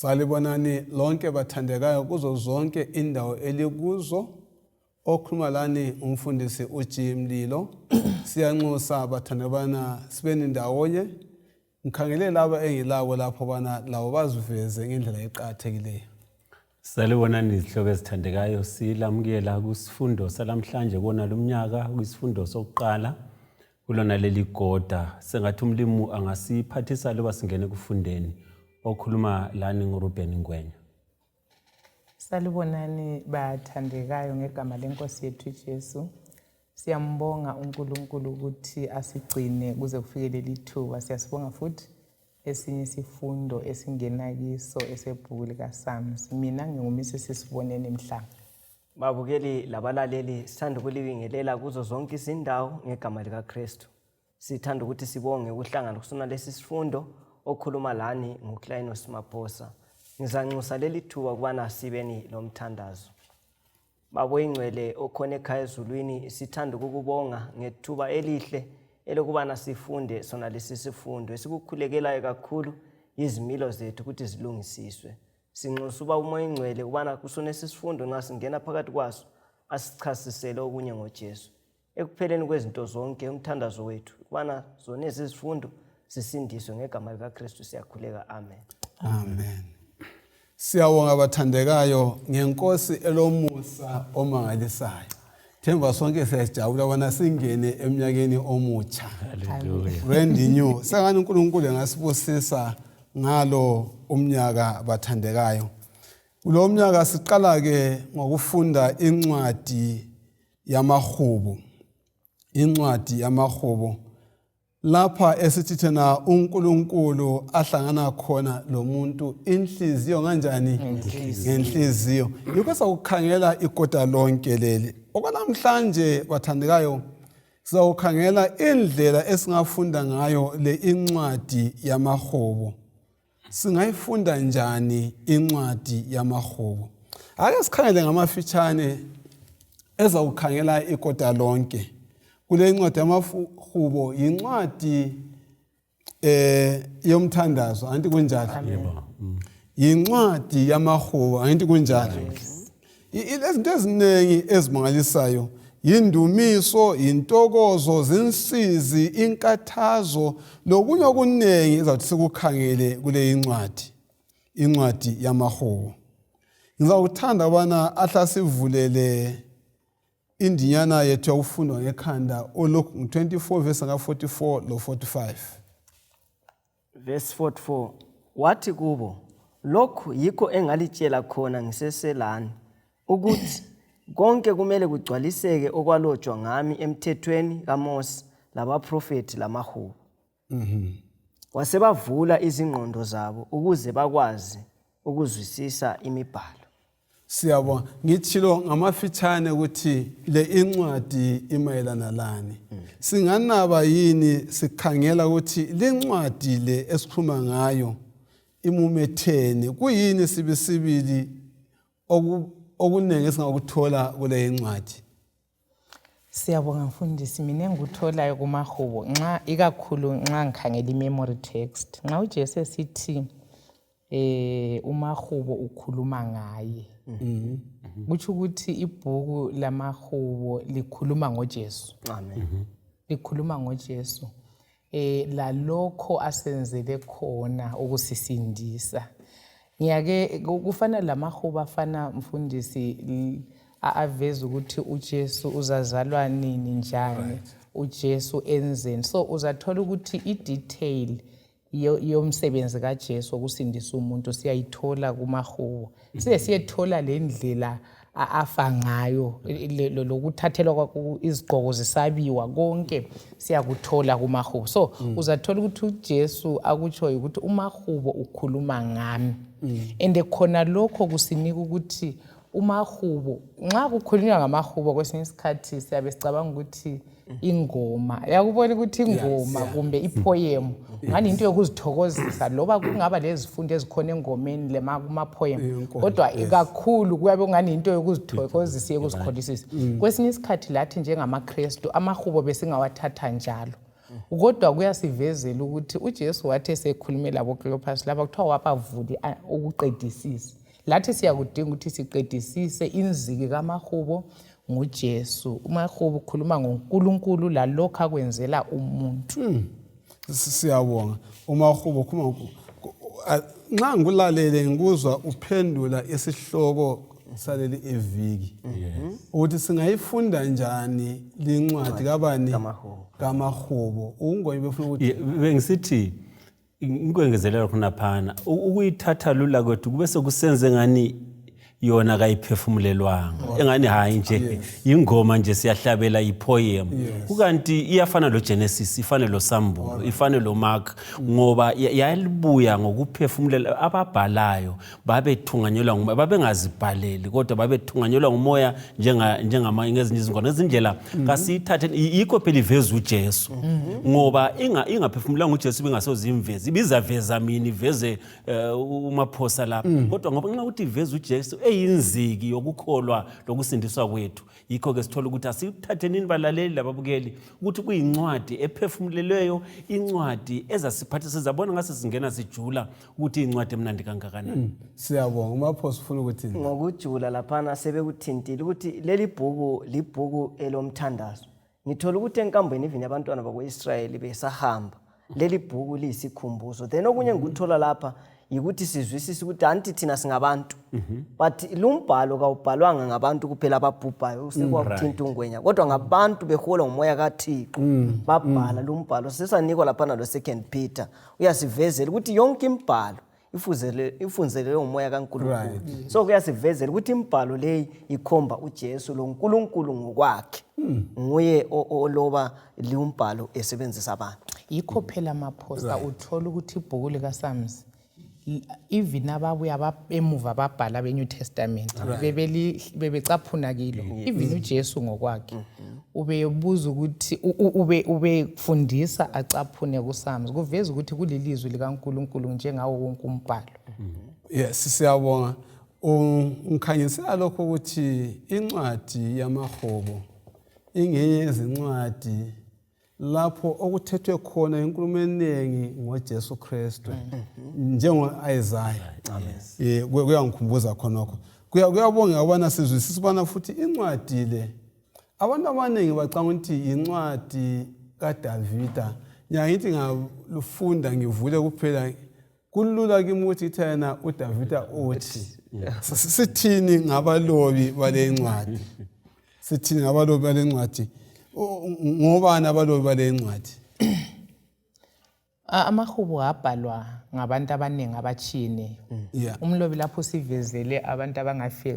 Salibonani lonke bathandekayo kuzo zonke indawo elikuzo. Okhuluma lani umfundisi uJimlilo. Siyanxusa bathandebana sibeni ndawonye. Ngikhangele laba engilabo lapho bana lawo baziveze ngendlela eqhathekileyo. Salibonani izihlobo ezithandekayo silamukela kusifundo salamhlanje kona lomnyaka kwisifundo sokuqala kulona leli goda sengathi umlimu angasiphathisa loba singene kufundeni okhuluma lani nguRuben Ngwenya. Salibonani bathandekayo ngegama lenkosi yethu Jesu. Siyambonga uNkulunkulu ukuthi asigcine kuze kufike leli thuba. Siyasibonga futhi esinye isifundo esingena kiso esebhuku likaSams. Mina ngingumisi sisiboneni emhlanga. Babukeli labalaleli sithanda ukulibingelela kuzo zonke izindawo ngegama likaKristu. Sithanda ukuthi sibonge ukuhlangana kusona lesi sifundo okhuluma lani nguKlainos Maphosa. Ngizanxusa leli thuba kubana sibeni lomthandazo. Babo ingcwele okhona ekhaya ezulwini sithanda ukukubonga ngethuba elihle elokubana sifunde sona lesi sifundo esikukhulekelayo kakhulu izimilo zethu ukuthi zilungisiswe. Sinxusa uba umoya ingcwele ubana kusona lesi sifundo nxa singena phakathi kwaso asichasisele okunye ngoJesu. Ekupheleni kwezinto zonke umthandazo wethu ubana zona lezi zifundo sisindiswe ngegama likaKristu siyakhuleka. Amen. Amen. Siyabonga bathandekayo ngenkosi elomusa omangalisayo. Themba sonke siyajabula bona singene eminyakeni omutsha. Hallelujah. Brand new. Sangani uNkulunkulu engasibusisa ngalo umnyaka bathandekayo. Kulo mnyaka siqala ke ngokufunda incwadi yamahubo. Incwadi yamahubo. Lapha esithi thina uNkulunkulu ahlangana khona lo muntu inhliziyo kanjani ngenhliziyo. Yikho sakukhangela ikota lonke leli. Okwanamhlanje bathandekayo sizawukhangela indlela esingafunda ngayo le incwadi yamahubo. Singayifunda njani incwadi yamahubo? Ake sikhangele ngamafitshane ezawukhangela ikota lonke. Kule incwadi yamahubo yincwadi yomthandazo anti kunjalo. Yincwadi yamahubo anti kunjalo. Izinto eziningi ezimangalisayo yindumiso, intokozo, zinsizi, inkathazo lokunye okuningi ezawuthi sikukhangele kule incwadi yamahubo. Ngizawuthanda bana ahla sivulele indinyana yethu yokufundwa ngekhanda olokhu 24 verse 44 lo 45. Verse 44. Wathi kubo, lokhu yikho engalitshela khona ngiseselani ukuthi konke kumele kugcwaliseke okwalotshwa ngami emthethweni kaMose labaprofeti lamahubo. Wasebavula izingqondo zabo ukuze bakwazi ukuzwisisa imibhalo. Siyabonga ngithilo ngamafitshane ukuthi le incwadi imayelana lani. Singanaba yini sikhangela ukuthi le ncwadi le esikhuluma ngayo imumethene kuyini sibisibili okunenge singakuthola kule incwadi. Siyabonga mfundisi, mina engikutholayo kumahubo nxa ikakhulu nxa ngikhangela imemory text. Nxa uJesu esithi umahubo ukhuluma ngaye. Kuthi ukuthi ibhuku lamahubo likhuluma ngoJesu. Amen. Likhuluma ngoJesu. Lalokho asenzele khona ukusisindisa. Ngiyake kufana lamahubo afana mfundisi aveza ukuthi uJesu uzazalwa nini njani, uJesu enzeni. So uzathola ukuthi idetail yomsebenzi kaJesu okusindisa umuntu siyayithola kumahubo. Siyethola le ndlela afa ngayo lokuthathelwa izigqoko zisabiwa konke siyakuthola kumahubo. So uzathola ukuthi uJesu akutsho ukuthi umahubo ukhuluma ngami. And khona lokho kusinika ukuthi umahubo nxa kukhulunywa ngamahubo kwesinye isikhathi siyabe sicabanga ukuthi ingoma. Yakubona ukuthi ingoma kumbe ipoem ngani into yokuzithokozisa loba kungaba lezifundo ezikhona engomeni kuma poem kodwa kakhulu kuyabe ngani into yokuzithokozisa yokuzikholisisa. Kwesinye isikhathi lathi njengamaKristu amahubo besingawathatha njalo. Kodwa kuyasivezela ukuthi uJesu wathi esekhulume labo Cleopas lapha kuthiwa wabavuli ukuqedisisa. Lathi siyakudinga ukuthi siqedisise inziki kaMahubo nguJesu. uMahubo ukhuluma ngoNkulunkulu lalokho akwenzela umuntu. Siyabonga. uMahubo ukhuluma nxa ngulalele ngikuzwa uphendula isihloko saleli eviki ukuthi singayifunda njani lincwadi kabani kaMahubo. Ungoyi befuna ukuthi bengisithi ingwengezelela khona phana ukuyithatha lula kwethu kube sekusenze ngani yona kayiphefumulelwanga engani hayi nje ingoma nje siyahlabela ipoem kukanti iyafana lo Genesis ifana lo Sambulo ifana lo Mark ngoba yalibuya ngokuphefumulela ababhalayo babethunganyelwa ngumoya babengazibhaleli kodwa babethunganyelwa ngumoya njengama ngezinye izingoma ezindlela kasithathe yikho phela iveza uJesu ngoba ingaphefumulanga uJesu bengasoze imvezi ibizaveza mina iveze umaphosa lapha kodwa ngoba nxa uthi iveza uJesu eyinziki yokukholwa lokusindiswa kwethu yikho ke sithola ukuthi asithatheni balaleli lababukeli ukuthi kuyincwadi ephefumulelweyo incwadi ezasiphathisa sizabona ngase singena sijula ukuthi incwadi emnandi kangakanani. Siyabonga umaphosi ufuna ukuthi ngokujula laphana sebekuthintile ukuthi leli bhuku libhuku elomthandazo. Ngithola ukuthi enkambeni even abantwana bakwaIsrayeli besahamba leli bhuku liyisikhumbuzo. Then okunye ngikuthola lapha yikuthi sizwisise ukuthi anti thina singabantu but lumbhalo kawubhalwanga ngabantu kuphela ababhubhayo usekwakuthinta ungwenya kodwa ngabantu beholwa ngumoya kaThixo babhala lumbhalo. Sesanikwa lapha lo 2 Peter uyasivezela ukuthi yonke imbhalo ifunzelwe ngumoya kaNkulunkulu. So kuyasivezela ukuthi imbhalo leyi ikhomba uJesu lo nkulunkulu ngokwakhe nguye oloba lumbhalo esebenzisa abantu. Yikho phela amaphosta uthola ukuthi ibhuku likaSams even ababuya emuva ababhala beNew Testament bebecaphuna kilo even uJesu ngokwakhe ubebuza ukuthi ubefundisa acaphune kuSams kuveza ukuthi kulilizwi likaNkulunkulu njengawo wonke umbhalo. Yes, siyabonga. Ungikhanyisela lokho ukuthi incwadi yamaHubo ingenye yezincwadi lapho okuthethwe khona inkulumo eningi ngoJesu Kristu njengo-Isaiah. Kuyangikhumbuza khonokho. Kuyabonga ubana sizwisisa ubana futhi incwadi le abantu abaningi bacanga ukuthi incwadi kaDavida. Ngiyayithi ngalufunda ngivule kuphela kulula kimi ukuthi thina uDavida uthi sithini ngabalobi bale incwadi. Sithini ngabalobi bale incwadi. Ngobani abalobi bale incwadi? AmaHubo abhalwa ngabantu abaningi abatshiyeneyo. Umlobi lapho sivezele abantu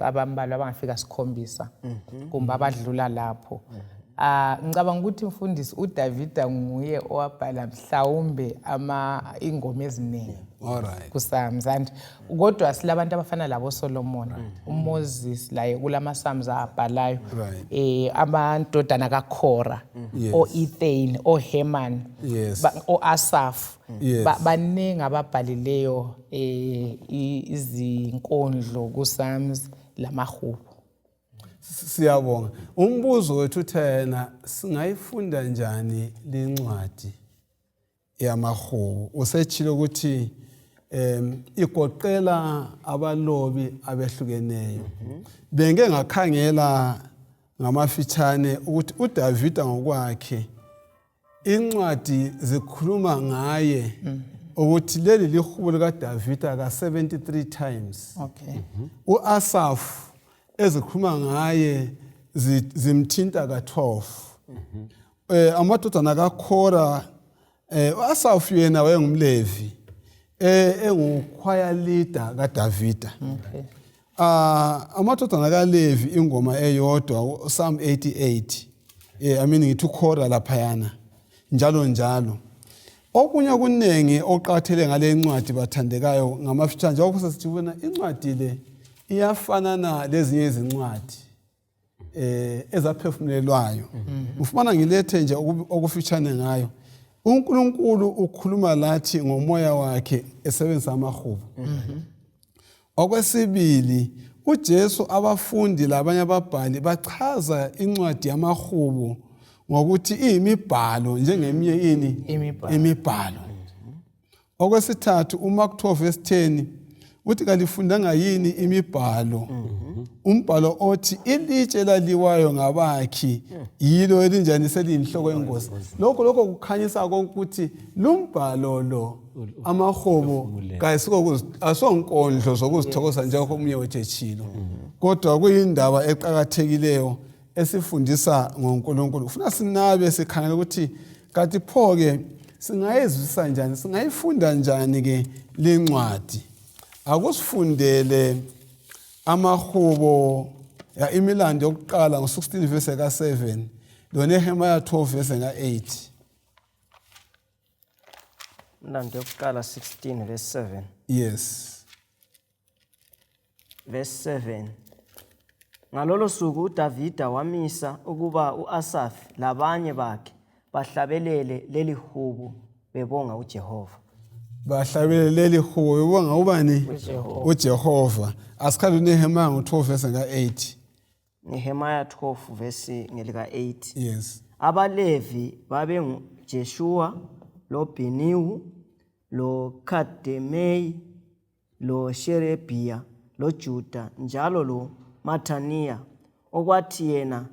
abambalwa abangafika 7 kumbe abadlula lapho. Ngicabanga ukuthi mfundisi uDavida nguye owabhala mhlawumbe ingoma eziningi kuSams and kodwa silabantu abafana labo Solomon, uMoses laye kulama-Psalms abhalayo abantodana kaKhora, o-Ethan, oHeman, o-Asaph baningi ababhalileyo izinkondlo kuSams lamaHubo. Siyabonga. Umbuzo wethu thena singayifunda njani lencwadi yamaHubo? Usetshilo ukuthi igoqela abalobi abehlukeneyo. Benge ngakhangela ngamafitshane ukuthi uDavida ngokwakhe incwadi zikhuluma ngaye ukuthi leli lihubo likaDavida ka 73 times. uAsaph ezikhuluma ngaye zimthinta ka12. Amadodana kaKhora uAsaph yena wayengumlevi enguchoir leader kaDavida. Amadodana kaLevi ingoma eyodwa Psalm 88 ngithi uKhora laphayana njalo. Okunye kunengi oqathele ngale incwadi bathandekayo ngamafitshane njengoba sesithi bona incwadi le iyafanana lezinye izincwadi ezaphefumulelwayo. Ufumana ngilethe nje okufitshane ngayo. uNkulunkulu ukhuluma lathi ngomoya wakhe esebenzisa amaHubo. Okwesibili uJesu abafundi labanye ababhali bachaza incwadi yamaHubo ngokuthi iyimibhalo njengeminye ini imibhalo. Okwesithathu uMark 12:10 uthi kalifundanga yini imibhalo, umbhalo othi ilitshe laliwayo ngabakhi yilo elinjanise liyinhloko yengosi. Lokho kukhanyisa ukuthi lumbhalo lo amahobo kayisiko asonkondlo zokuzithokoza njengoba omunye wethu etshilo, kodwa kuyindaba eqhakathekileyo esifundisa ngoNkulunkulu. Ufuna sinabe sikhangela ukuthi kanti pho ke singayizwisisa njani, singayifunda njani ke le ncwadi. Akusifundele amahubo ya imilando yokuqala ngo-16 verse ka7 lo Nehemiah 12 verse ka8. Imilando yokuqala 16 verse 7. Yes. Verse 7. Ngalolo suku uDavida wamisa ukuba uAsafi labanye bakhe bahlabelele leli hubo bebonga uJehova. Bahlabelele leli hubo bebonga ubani? uJehova. Asikhale uNehemiah ngo-12 verse ka8. Nehemiah 12 verse ngelika 8. Yes. Abalevi babe nguJeshua, lo Biniwu, lo Kademei, lo Sherebia, lo Juda, njalo lo Mathania, okwathi yena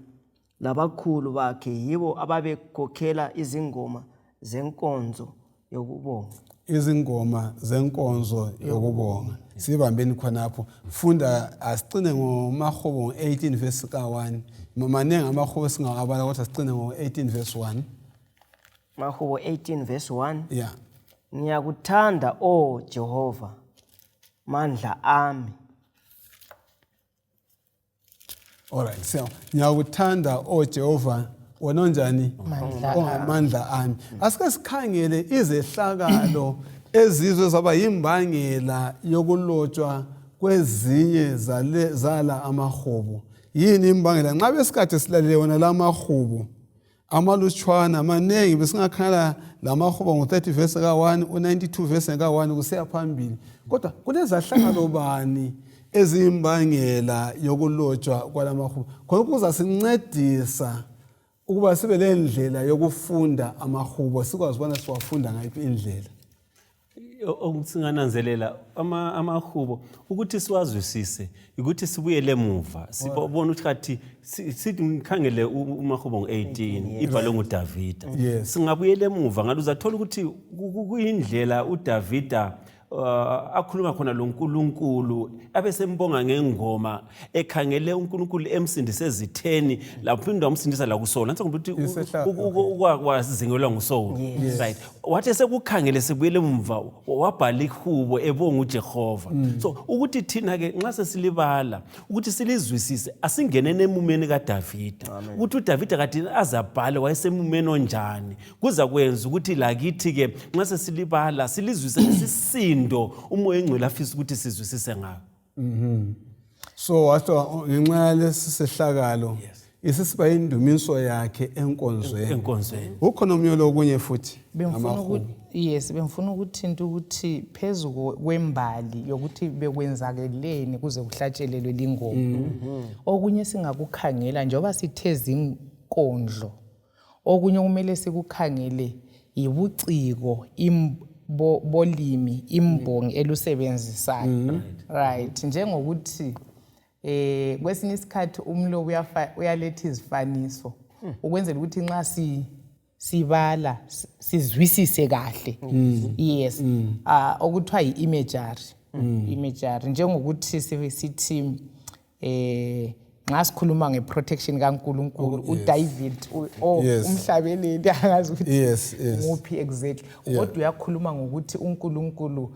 labakhulu bakhe yibo ababekhokhela izingoma zenkonzo yokubonga. Izingoma zenkonzo yokubonga. Sibambeni khonapho. Funda asicine ngoMahubo 18 verse ka1. Maningi amahubo singawabala kodwa sicine ngo-18 verse 1. Mahubo 18 verse 1. Yeah. Ngiyakuthanda o Jehova, mandla ami. Alright, so ngiyakuthanda o Jehova wona njani? Mandla ami. Asike sikhangele izehlakalo ezizwe zaba yimbangela yokulotshwa kwezinye zala amahubo. Yini imbangela? Nxa besikade silalele wona la mahubo amalutshwana amanengi besingakhala lamahubo ngo-30 verse ka1, u92 verse ka1 kusiya phambili. Kodwa kunezahlakalo bani ezimbangela yokulotshwa kwalamahubo? Khona kuzasincedisa ukuba sibe le ndlela yokufunda amahubo, sikwazi ubona siwafunda ngayiphi indlela. Singananzelela amahubo ukuthi siwazwisise ukuthi sibuyele emuva sibone ukuthi kathi sithi ngikhangele uMahubo ngo-18 ibhalwe nguDavida. Singabuyela emuva ngabe uzathola ukuthi kuyindlela uDavida akhuluma khona lo nkulunkulu abesembonga ngengoma ekhangele uNkulunkulu emsindise ezitheni laphinda umsindisa la kuSaul nansi ukuthi ukwazingelwa nguSaul, right? Wathi sekukhangele sebuyele emva wabhala ihubo ebonga uJehova. So ukuthi thina ke nxa sesilibala ukuthi silizwisise asingenene emumeni kaDavida ukuthi uDavida kade azabhale wayesemumeni onjani kuza kwenza ukuthi lakithi ke nxa sesilibala silizwisise isisindo umoya engcwele afisa ukuthi sizwisise ngako. So wathi ngenxa lesisehlakalo isisiba indumiso yakhe enkonzweni. Ukhona umyolo okunye futhi bemfuna ukuthinta ukuthi phezulu kwembali yokuthi bekwenzakeleni kuze kuhlatshelelwe lingoma. Okunye singakukhangela njengoba sitheza inkondlo, okunye kumele sikukhangele ibuciko bolimi imbongi elusebenzisayo, right? Njengokuthi kwesinye isikhathi umlo uyaletha izifaniso ukwenzela ukuthi nxa sibala sizwisise kahle. Yes. Okuthiwa yi-imagery. Imagery njengokuthi sithi nxa sikhuluma ngeprotection kaNkulunkulu uDavid umhlabeleli angazi ukuthi nguphi exactly, kodwa uyakhuluma ngokuthi uNkulunkulu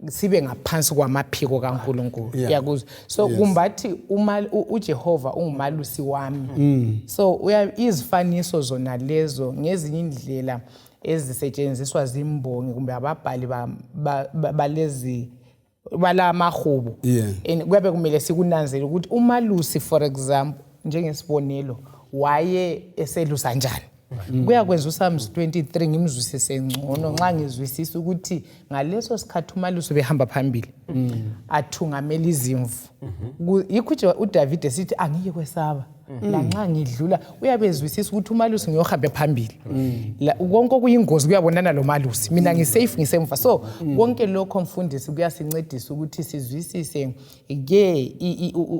sibe ngaphansi kwamaphiko kaNkulunkulu. Yakuzwa? So kumbathi uJehova ungumalusi wami. So izifaniso zona lezo ngezinye indlela ezisetshenziswa zimbongi kumbe ababhali balezi balamahubo. Kuyabe kumele sikunanzele ukuthi umalusi for example njengesibonelo waye eselusa njani. Kuyakwenza uPsalms 23 ngimzwisise ngcono nxa ngizwisisa ukuthi ngaleso sikhathi umalusi behamba phambili athungamela izimvu yikho nje uDavid esithi angiye kwesaba lanxa ngidlula uyabezwisisa ukuthi umalusi ngiyohambe phambili konke okuyingozi kuyabonana lo malusi mina ngisafe ngisemva so konke lokho mfundisi kuyasincedisa ukuthi sizwisise ke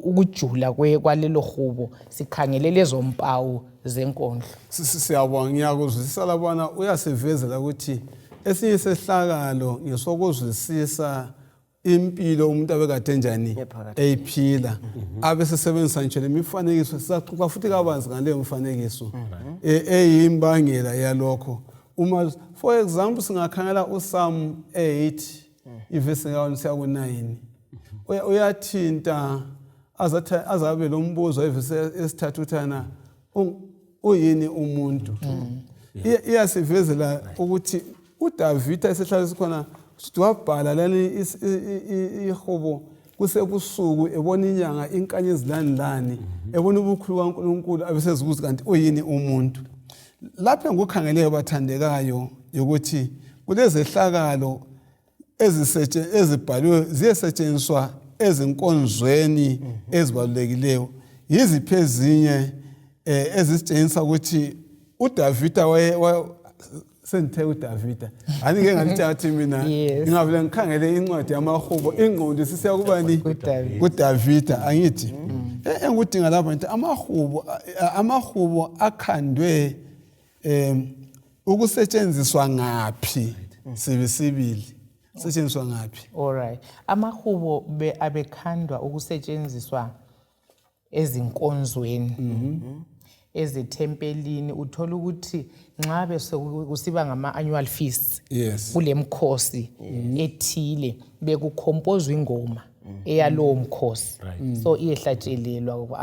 ukujula kwalelo hubo sikhangele lezo mpawu zenkondlo. Siyabonga ngiyakuzwisisa labona uyasivezela ukuthi esinye sehlakalo ngesokuzwisisa impilo umuntu abekade njani eyiphila abesesebenzisa nje lemifanekiso sizaxoxa futhi kabanzi ngaleyo mfanekiso eyimbangela yalokho. Uma for example singakhangela uPsalm 8 ivesi ka1 siya ku9 uyathinta azabe lo mbuzo evesi esithathu uthana uyini umuntu iyasivezela ukuthi uDavid esehlala sikhona wabhala leli ihubo kusebusuku ebona inyanga inkanye ezilanilani ebona ubukhulu kaNkulunkulu abesezibuza kanti uyini umuntu. Lapho ngikukhangeleyo bathandekayo ukuthi kulezehlakalo ezibhaliwe ziyesetshenziswa ezinkonzweni ezibalulekileyo yiziphi ezinye ezisitshengisa ukuthi uDavid senthe uDavid anike ngalithi mina ngingavele ngikhangele incwadi yamahubo ingqondo sisiya kubani kuDavid angithi engudinga lapha nje amahubo akhandwe ukusetshenziswa ngaphi sibili setshenziswa ngaphi. Alright, amahubo abekhandwa ukusetshenziswa ezinkonzweni ezithempelini uthola ukuthi nxa bese kusiba ngama-annual feasts kulemkhosi ethile bekukhompozwa ingoma eyalowo mkhosi so iyehlatshelelwa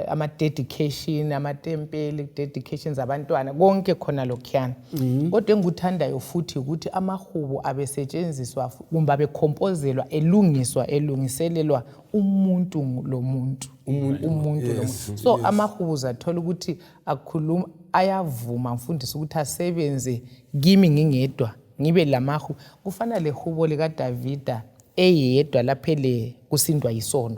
ama-dedication amatempeli dedications abantwana konke khona lokhuyana kodwa engikuthandayo futhi ukuthi amahubo abesetshenziswa kumbe abekhompozelwa elungiselelwa umuntu lo muntu so amahubo uzathola ukuthi akhuluma ayavuma mfundisi ukuthi asebenze kimi ngingedwa ngibe lamahu kufana lehubo likaDavida eyedwa laphele kusindwa yisono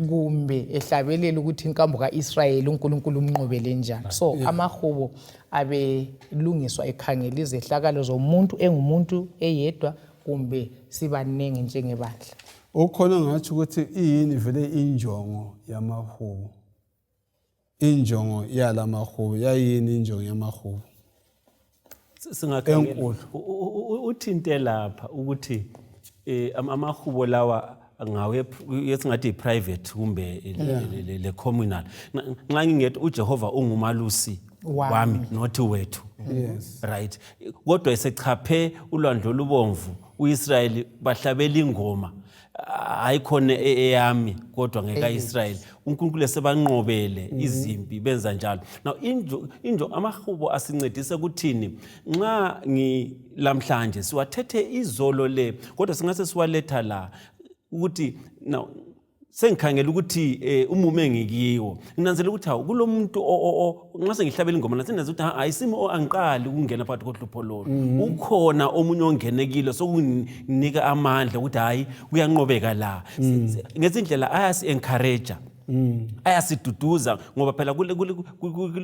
kumbe ehlabelela ukuthi inkambo kaIsrayeli uNkulunkulu umnqobele njani so amahubo abelungiswa ekhangela izehlakalo zomuntu engumuntu eyedwa kumbe sibanenge njengebandla. Ukhona ngathi ukuthi iyini vele injongo yamahubo injongo yalamahubo yayini injongo yamahubo singakhangela uthinte lapha ukuthi amahubo lawa ngawe yesingathi private kumbe le communal nxa ngingethi uJehova ungumalusi wami nothi wethu right kodwa esechaphe ulwandle olubomvu uIsrayeli bahlabela ingoma ayikhona eyami kodwa ngekaIsrayeli uNkulunkulu sebanqobele izimpi benza njalo. Now injo amahubo asincedise ukuthini nxa ngilamhlanje siwathethe izolo le kodwa singase siwaletha la ukuthi now sengikhangela ukuthi umume ngikiwo nginanzela ukuthi kulo muntu nxa sengihlabela ingoma nasenza ukuthi ayisimo angiqali ukungena phakathi kohlupho lolu ukhona omunye ongenekile sokunika amandla ukuthi hayi kuyanqobeka la ngezindlela ayasi encourage ayasiduduza ngoba phela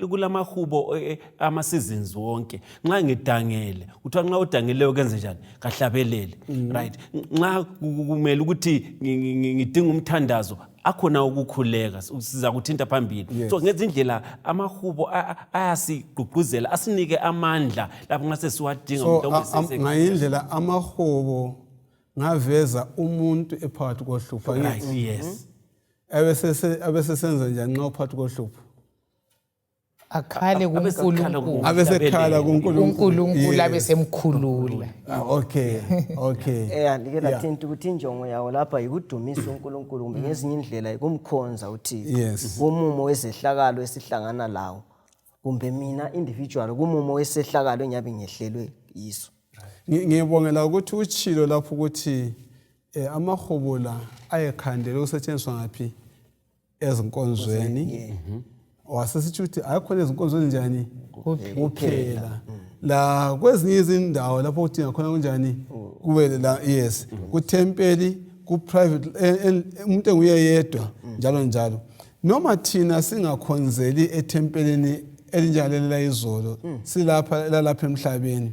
kulamahubo ama seasons wonke nxa ngidangele uthiwa nxa udangeleyo kenze njani kahlabelele right nxa kumele ukuthi ngidinga umthandazo akhona ukukhuleka siza kuthinta phambili so ngezindlela amahubo ayasigqugquzela asinike amandla lapho nxa sesiwadinga so ngayindlela amahubo ngaveza umuntu ephakathi kohlupho yes abesesenza njani nxa uphakathi kohlupho akhale kuNkulunkulu abesekhala kuNkulunkulu abesemkhulula okay ndike lathinta ukuthi injongo yawo lapha yikudumisa uNkulunkulu kumbe ngezinye indlela yikumkhonza uThixo kumumo wezehlakalo esihlangana lawo kumbe mina individual kumumo wesehlakalo enyabe ngehlelwe yiso. Ngibongela ukuthi uchilo lapho ukuthi amahubo la ayekhandela ukusetshenziswa ngaphi ezinkonzweni wasesithi ukuthi ayakhona ezinkonzweni njani kuphela la kwezinye izindawo lapho udinga khona kunjani kube la kuthempeli ku private umuntu enguye yedwa njalo njalo noma thina singakhonzeli etempelini elinjalo izolo silapha emhlabeni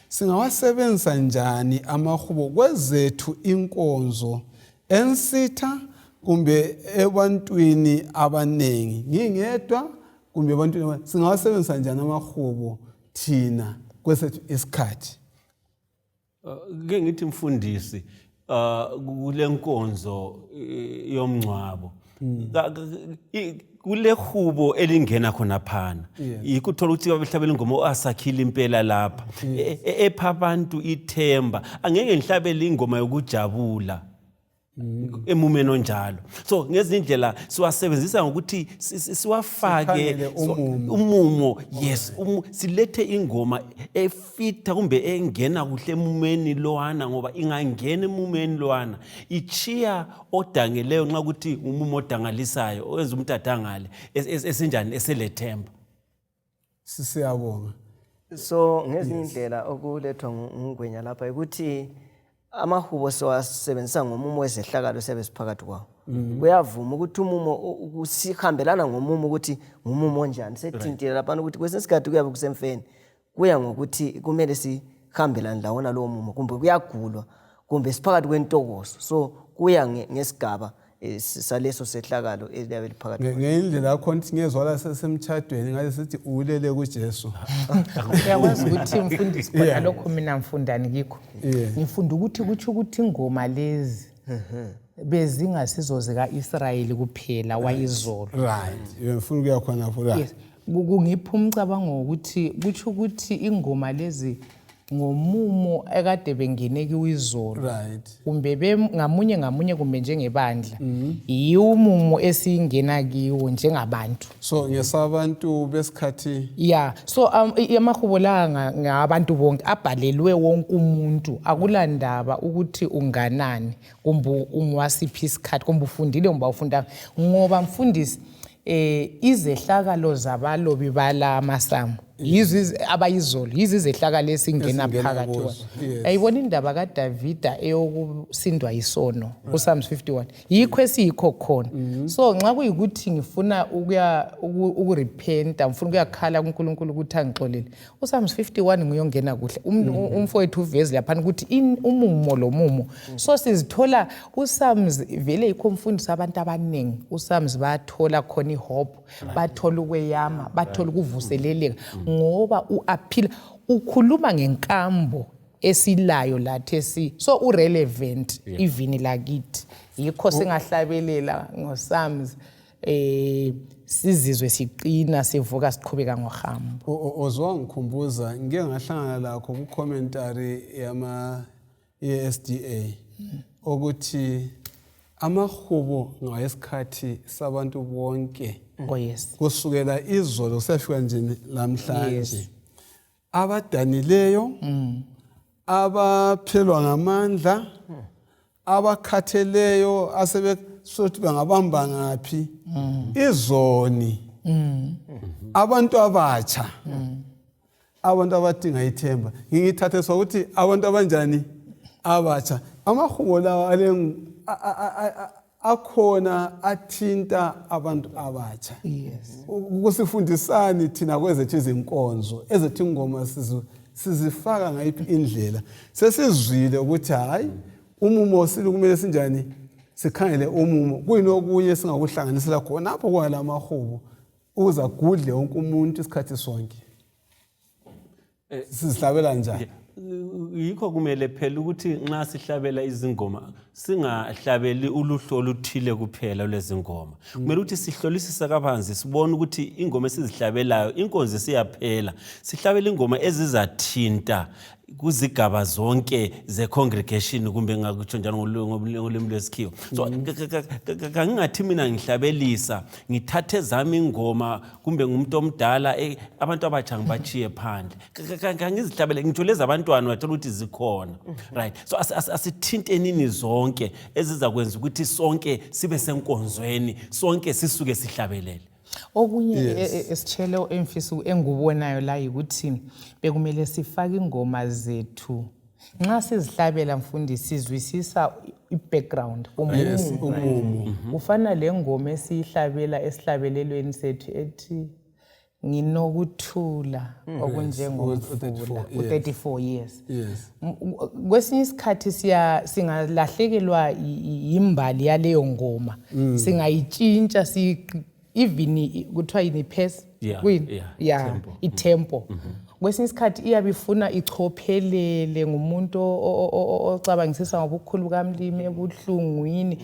singawasebenzisa njani amahubo kwezethu inkonzo ensitha kumbe ebantwini abanengi ngingedwa kumbe ebantwini singawasebenzisa njani amahubo thina kwesethu isikhathi ke ngithi mfundisi kule nkonzo yomncwabo kule hubo elingena khona phana ikuthola ukuthi babehlabela ingoma oasakhile impela lapha epha abantu ithemba angeke ngihlabele ingoma yokujabula emumeni onjalo so ngezindlela siwasebenzisa ngokuthi siwafake umumo yes silethe ingoma efita kumbe engena kuhle emumeni lowana ngoba ingangena emumeni lowana ichiya odangeleyo nxa ukuthi umumo odangalisayo owenza umuntu adangale esinjani eselethemba siyabonga so ngezindlela okulethwa ngugwenya lapha ukuthi amahubo siwasebenzisa ngomumo wezehlakalo sebesiphakathi kwawo kuyavuma ukuthi umumo usihambelana ngomumo ukuthi ngumumo onjani sethintile lapha ukuthi kwesesikhathi kuyabe kusemfeni kuya ngokuthi kumele sihambelane lawona lowo mumo kumbe kuyagulwa kumbe siphakathi kwentokozo so kuya ngesigaba saleso sehlakalo eliyabe liphakathi ngendlela yakho nithi ngezwala sesemtchadweni ngathi sithi ulele kuJesu uyakwazi ukuthi mfundisi khona lokho mina mfundani kikho ngifunda ukuthi kuthi ukuthi ingoma lezi bezingasizo zika Israel kuphela wayizolo right ngifuna ukuya khona futhi yes kungipha umcabango ukuthi kuthi ukuthi ingoma lezi ngomumo ekade bengene kiwizolo right kumbe ngamunye kumbe njengebandla yiumumo esingena kiwo njengabantu so ngesabantu besikhathi so amahubo la ngabantu bonke abhalelwe wonke umuntu akulandaba ukuthi unganani kumbe ungwasiphi isikhathi kumbe ufundile kumbe awufundanga ngoba mfundisi izehlakalo zabalobi bala amasamu yizi abayizolo yizi izehlakalo esingena phakathi ayibona indaba kaDavida eyokusindwa isono uPsalms 51 yikho esiyikho khona so nxa kuyikuthi ngifuna ukurepenta ngifuna ukuyakhala kuNkulunkulu ukuthi angixolele uPsalms 51 nguyongena kuhle umfowethu uvezi lapha ukuthi umumo lomumo so sizithola uPsalms vele yikho umfundisi abantu abanengi uPsalms bathola khona ihope bathola ukweyama bathola ukuvuseleleka ngoba uaphila ukhuluma ngenkambo esilayo lathi so urelevant even lakithi yikho singahlabelela ngoPsalms sizizwe siqina sivuka siqhubeka ngohambo ozwangikhumbuza ngeke ngahlangana lakho ku commentary ye-SDA ukuthi amahubo ngayesikhathi sabantu bonke yes kusukela izolo kusafika nje namhlanje abadanileyo abaphelwa ngamandla abakhatheleyo asebesothi bangabamba ngapi izoni abantu abatsha abantu abadinga ithemba ngingithathe sokuthi abantu abanjani abatsha amahubo lawa akhona athinta abantu abatsha kusifundisani thina kwezethu izinkonzo ezethu ingoma sizifaka ngayiphi indlela sesizwile ukuthi hayi umumo kumele sinjani sikhangele umumo kuyinokunye singakuhlanganisela khona apho kwala mahubo uza gudle wonke umuntu isikhathi sonke sizihlabela njani yikho kumele phela ukuthi nxa sihlabela izingoma singahlabeli uluhlu oluthile kuphela lezingoma kumele ukuthi sihlolisise kabanzi sibone ukuthi ingoma esizihlabelayo inkonzo siyaphela sihlabela ingoma ezizathinta kuzigaba zonke ze congregation kumbe ngakutsho njalo ngolimi lwesikhiwo so kangingathi mina ngihlabelisa ngithathe zami ingoma kumbe ngumuntu omdala abantu abatsha ngibachiye phandle kangizihlabele ngitho lezi abantwana bathola ukuthi zikhona right so asithintenini zonke ezizakwenza ukuthi sonke sibe senkonzweni sonke sisuke sihlabelele okunye esitshelo emfiso engubonayo la ukuthi bekumele sifake ingoma zethu Nxa sizihlabela mfundisi sizwisisa i-background umumo. Ufana lengoma esihlabelelweni sethu ethi nginokuthula okunjengomfula u-34 years. Yes. Kwesinye isikhathi singalahlekelwa yimbali yaleyo ngoma. Singayitshintsha even kuthiwa yini pace itempo. Kwesinye isikhathi iyabe ifuna ichophelele ngumuntu ocabangisisa ngobukhulu bukamlimi ebuhlungwini.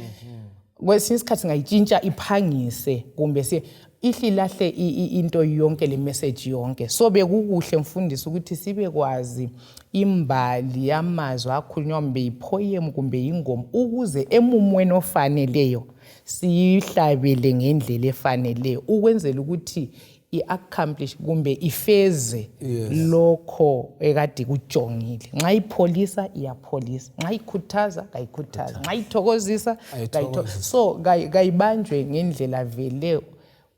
Kwesinye isikhathi singayitshintsha iphangise kumbe ihlilahle into yonke le message yonke. So bekukuhle mfundisi ukuthi sibe kwazi imbali yamazwi akhulunywa mbe ipoem kumbe ingoma ukuze emumweni ofaneleyo siyihlabele ngendlela efaneleyo ukwenzela ukuthi i-accomplish kumbe ifeze lokho ekade kujongile. Nxa ipholisa iyapholisa, nxa ikhuthaza kayikhuthaza, nxa ithokozisa kayithokozisa. So kayibanjwe ngendlela vele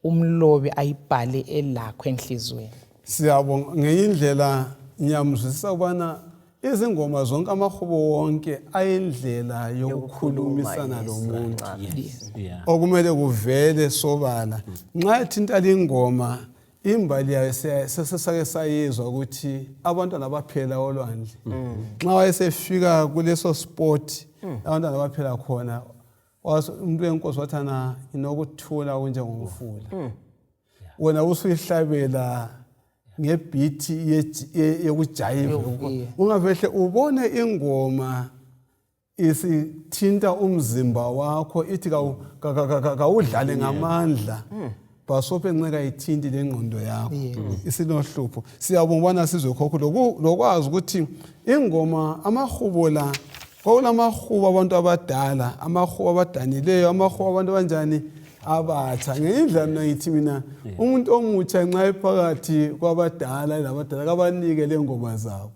umlobi ayibhale elakho enhlizweni. Siyabonga ngeyindlela nyamzwisisa ubana izingoma zonke amahubo wonke ayindlela yokukhulumisana lomuntu. Okumele kuvele sobala. Nxa ethinta ingoma imbali yayo sesake sayizwa ukuthi abantwana baphela olwandle. Nxa wayesefika kuleso sport abantwana baphela khona umuntu wenkosi wathana inokuthula kunjengomfula. Wena usuyihlabela ngebeat yokujayiva ungavehle ubone ingoma isithinta umzimba wakho ithi kawudlale ngamandla basophe nceka ithinti lengqondo yakho isinohlupho. Siyabonga sizwe khokho lokwazi ukuthi ingoma amahubo la kwakulamahubo abantu abadala, amahubo abadanileyo, amahubo abantu abanjani abatsha. Ngendlela mina ngithi mina umuntu omutsha nxa ephakathi kwabadala labadala kabanike lengoma zabo.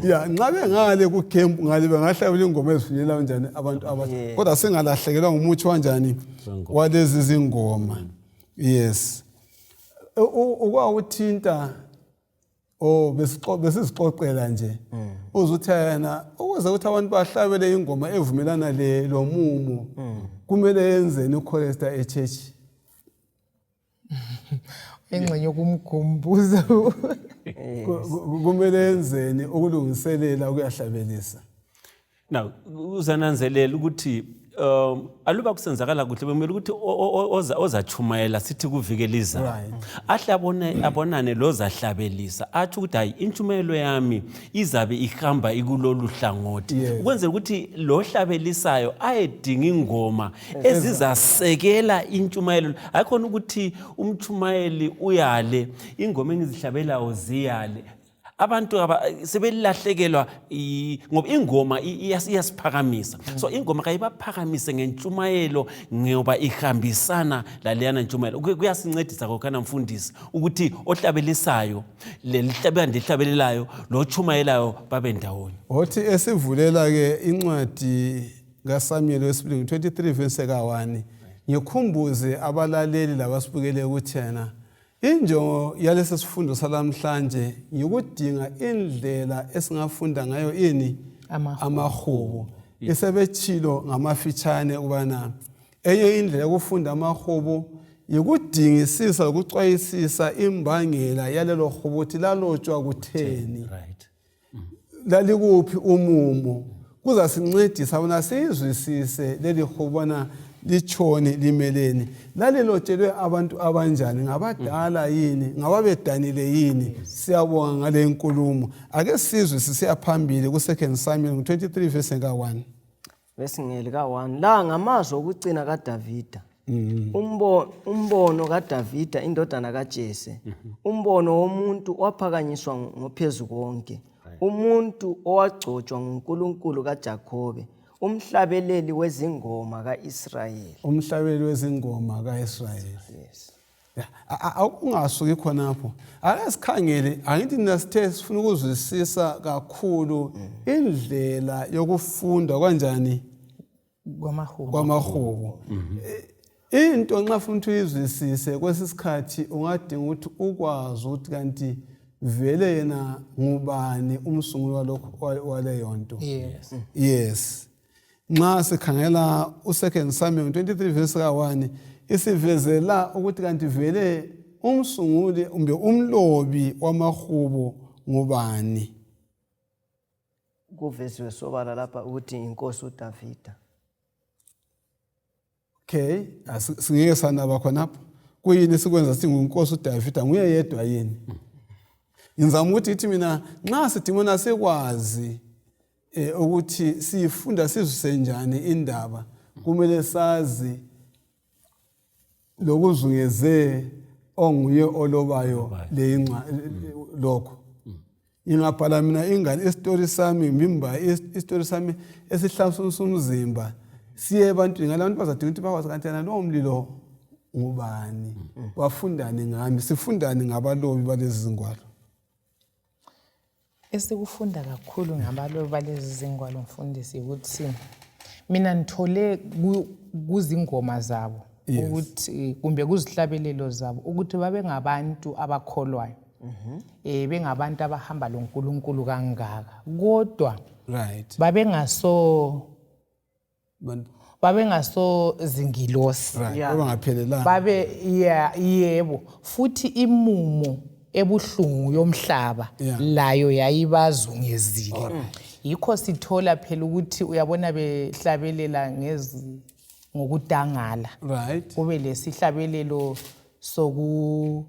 Nxa bengale ku camp ngale bengahlabela ingoma ezifinyela kanjani abantu abatsha. Kodwa singalahlekelwa ngumutsho kanjani walezi zingoma. Yes. Ukwawuthinta besizixoxela nje uzuthi yena ukuze ukuthi abantu bahlabele ingoma evumelana lo mumo kumele yenzeni uCholester eChurch? Engxenye yokumkhumbuza kumele yenzeni ukulungiselela ukuyahlabelisa? Now uzananzelela ukuthi aluba kusenzakala kuhle bemele ukuthi ozachumayela sithi kuvikeliza ahle abonane lozahlabelisa athi ukuthi hayi intshumayelo yami izabe ihamba ikulolu hlangothi ukwenzela ukuthi lo hlabelisayo ayedinga ingoma ezizasekela intshumayelo ayikhona ukuthi umchumayeli uyale ingoma engizihlabelayo ziyale. Abantu sebelahlekelwa ngoba ingoma iyasiphakamisa. So ingoma kayibaphakamise ngentshumayelo ngoba ihambisana laleyana ntshumayelo. Kuyasincedisa kokana mfundisi ukuthi ohlabelisayo lihlabelelayo lo chumayelayo babe ndawonye. Othi esivulela ke incwadi kaSamuel wesibili 23 verse ka1 ngikhumbuze abalaleli labasibukele ukuthi yena injongo yalesi sifundo salamhlanje yikudinga indlela esingafunda ngayo amahubo. Isebetshilo ngamafitshane ukubana enye indlela yokufunda amahubo yikudingisisa ukucwayisisa imbangela yalelo hubo ukuthi lalotshwa kutheni. Lalikuphi umumo kuzasincedisa bona sizwisise leli hubona lichoni limeleni lalilotshelwe abantu abanjani ngabadala yini ngababedanile yini. Siyabonga ngale nkulumo. Ake sizwe sisiyaphambili ku 2 Samuel 23 verse ka1. Vesingeli ka1 la ngamazwi okucina kaDavida. Umbono kaDavida indodana kaJese. Umbono womuntu waphakanyiswa ngophezulu konke. Umuntu owagcotshwa nguNkulunkulu kaJakobe. Umhlabeleli wezingoma kaIsrayeli. Umhlabeleli wezingoma kaIsrayeli. Yes. Ungasuki khonapho. Ake sikhangele angithi nasithe sifuna ukuzwisisa kakhulu indlela yokufunda kanjani kwamahubo. Into nxa ufuna uyizwisise kwesisikhathi ungadinga ukuthi ukwazi ukuthi kanti vele yena ngubani umsunguli walokho wale yonto. Yes. Yes. Nxa sikhangela u2 Samuel 23 verse 1 isivezela ukuthi kanti vele umsunguli umbe umlobi wamahubo ngubani. Kuvesiwe sobala lapha ukuthi inkosi uDavida. Okay, singeke sanaba khonapho. Kuyini sikwenza singunkosi uDavida nguye yedwa yini? Ngizama ukuthi ithi mina nxa sidimona sekwazi ukuthi sifunda sizuse njani indaba kumele sazi lokuzungeze onguye olobayo leinxa lokho. Ngingabhala mina ingane istory sami ngimba istory sami esihlambusa umzimba siye ebantwini ngalabantu bazadinga ukuthi bakwazi kanti yena lo mlilo ngubani wafundani ngami sifundani ngabalobi balezi zingwalo. Esikufunda kakhulu ngabalobi balezi zingwalo mfundisi ukuthi mina ngithole kuzingoma zabo ukuthi kumbe kuzihlabelelo zabo ukuthi babe ngabantu abakholwayo. Bengabantu abahamba loNkulunkulu kangaka kodwa Right. babengaso zingilosi. Right. Abangaphelelanga. Babe yebo futhi imumo ebuhlungu yomhlaba layo yayibazungezile. Yikho sithola phela ukuthi uyabona behlabelela ngokudangala. Right. Kube lesihlabelelo sokuswela,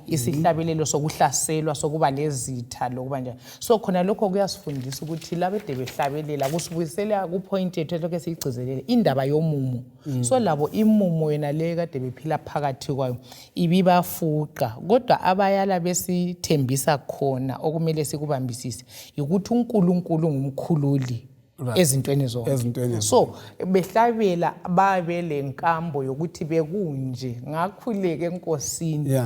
isihlabelelo sokuhlaselwa, sokuba lezitha lokuba njani. So khona lokho kuyasifundisa ukuthi labede behlabelela kusibuyisela ku point yethu lokho siyigcizelele indaba yomumo. So labo imumo yena le kade bephila phakathi kwayo ibibafuqa kodwa abayala besithembisa khona okumele sikubambisise ukuthi uNkulunkulu ngumkhululi ezintweni zonke. So behlabela babe lenkambo yokuthi bekunje ngakhuleke enkosini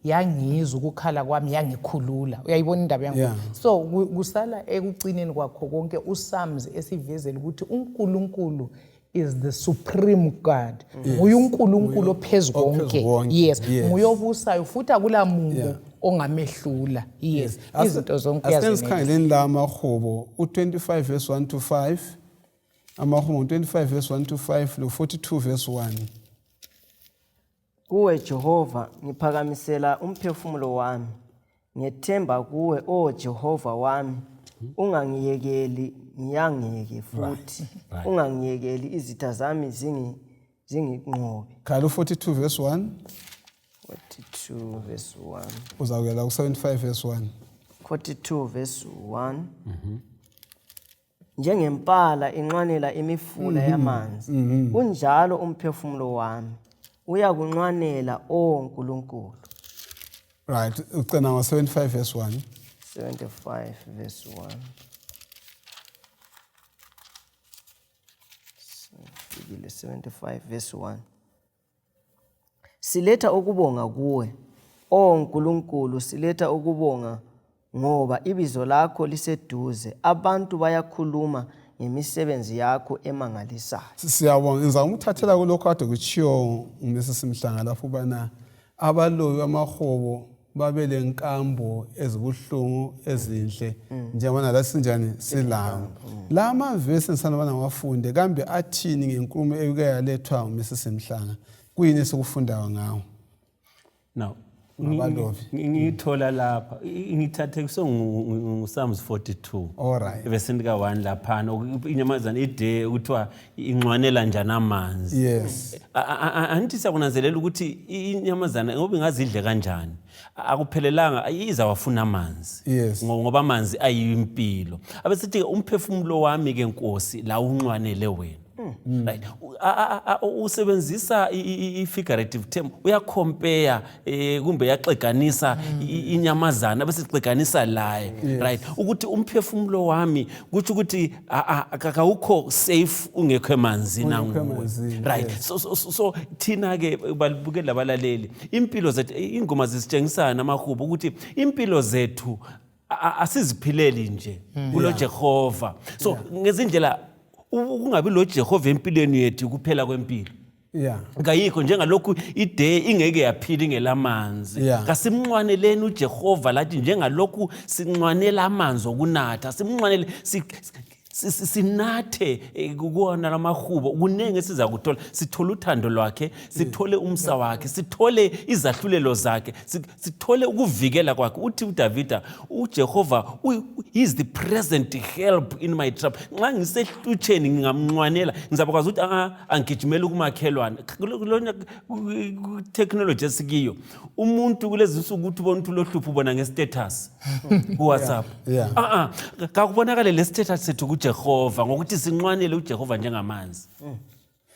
yangizwa ukukhala kwami yangikhulula. Uyayibona indaba yangu. So kusala ekucineni kwakho konke uSams esivezela ukuthi uNkulunkulu is the supreme God. Nguye uNkulunkulu ophezulu konke. Yes. Nguye obusayo futhi akulamuntu ongamehlula. Yes. Izinto zonke yazisikhangeleni la amahubo u25 verse 1 to 5 amahubo 25 verse 1 to 5 lo 42 verse 1. Kuwe Jehova ngiphakamisela umphefumulo wami ngethemba kuwe o Jehova wami ungangiyekeli ngiyangeke futhi ungangiyekeli izitha zami zinginqobe. Khala 42 verse 1 42 verse 1 uzawuyela ku75 verse 1 42 verse 1 njengempala inqwanela imifula yamanzi unjalo umphefumulo wami uyakunqwanela o Nkulunkulu. Right, ucena ngo75 verse 1 75 verse 1 75 verse 1 Siletha ukubonga kuwe o Nkulunkulu siletha ukubonga ngoba ibizo lakho liseduze abantu bayakhuluma ngemisebenzi yakho emangalisayo. Siyabonga ngizama ukuthathela kulokho kade kuchiyo uMrs Mhlanga lapho bana abalobi amahobo babe lenkambo ezibuhlungu ezinhle njengoba la sinjani silawo. La amavesi ngisanabana ngawafunde kambe athini ngenkulumo eyike yalethwa uMrs Mhlanga kuyini sikufundayo ngawo. Now ngithola lapha ngithathe Psalms 42 alright besindika 1 lapha inyamazana ide uthiwa inqwanela njani amanzi. Yes. Angithi siyakunanzelela ukuthi inyamazana ngoba ingazidle kanjani akuphelelanga iza wafuna amanzi. Yes. Ngoba amanzi ayimpilo abesithi umphefumulo wami ke Nkosi la unqwanele wena. Right. Usebenzisa i-figurative term uyacompare kumbe yaxeganisa inyamazana bese xeganisa laye. Right. Ukuthi umphefumulo wami kuthi ukuthi akawukho safe ungekho emanzini nangu. Right. So thina ke balibukela labalaleli impilo zethu ingoma zisitshengisana namahubo ukuthi impilo zethu asiziphileli nje kulo Jehova. So ngezindlela ukungabi lo Jehova empilweni yethu kuphela kwempilo. Yeah. Kayikho njengalokhu ide ingeke yaphila ingelamanzi. Yeah. Kasimnqwaneleni uJehova lathi njengalokhu sinqwanela amanzi okunatha. Simnqwanele sinathe kuwona lamahubo kunenge siza kuthola sithole uthando lwakhe sithole umsa wakhe sithole izahlulelo zakhe sithole ukuvikela kwakhe uthi uDavida uJehova is the present help in my trouble nxa ngisehlutheni ngingamnqwanela ngizabakwazi ukuthi angigijimela kumakhelwane kulona technology esikiyo umuntu kulezi insuku uthi ubona umuntu lohlupho ubona nge-status ku WhatsApp kakubonakala le status sethu Jehova ngokuthi sinqwanele uJehova njengamanzi.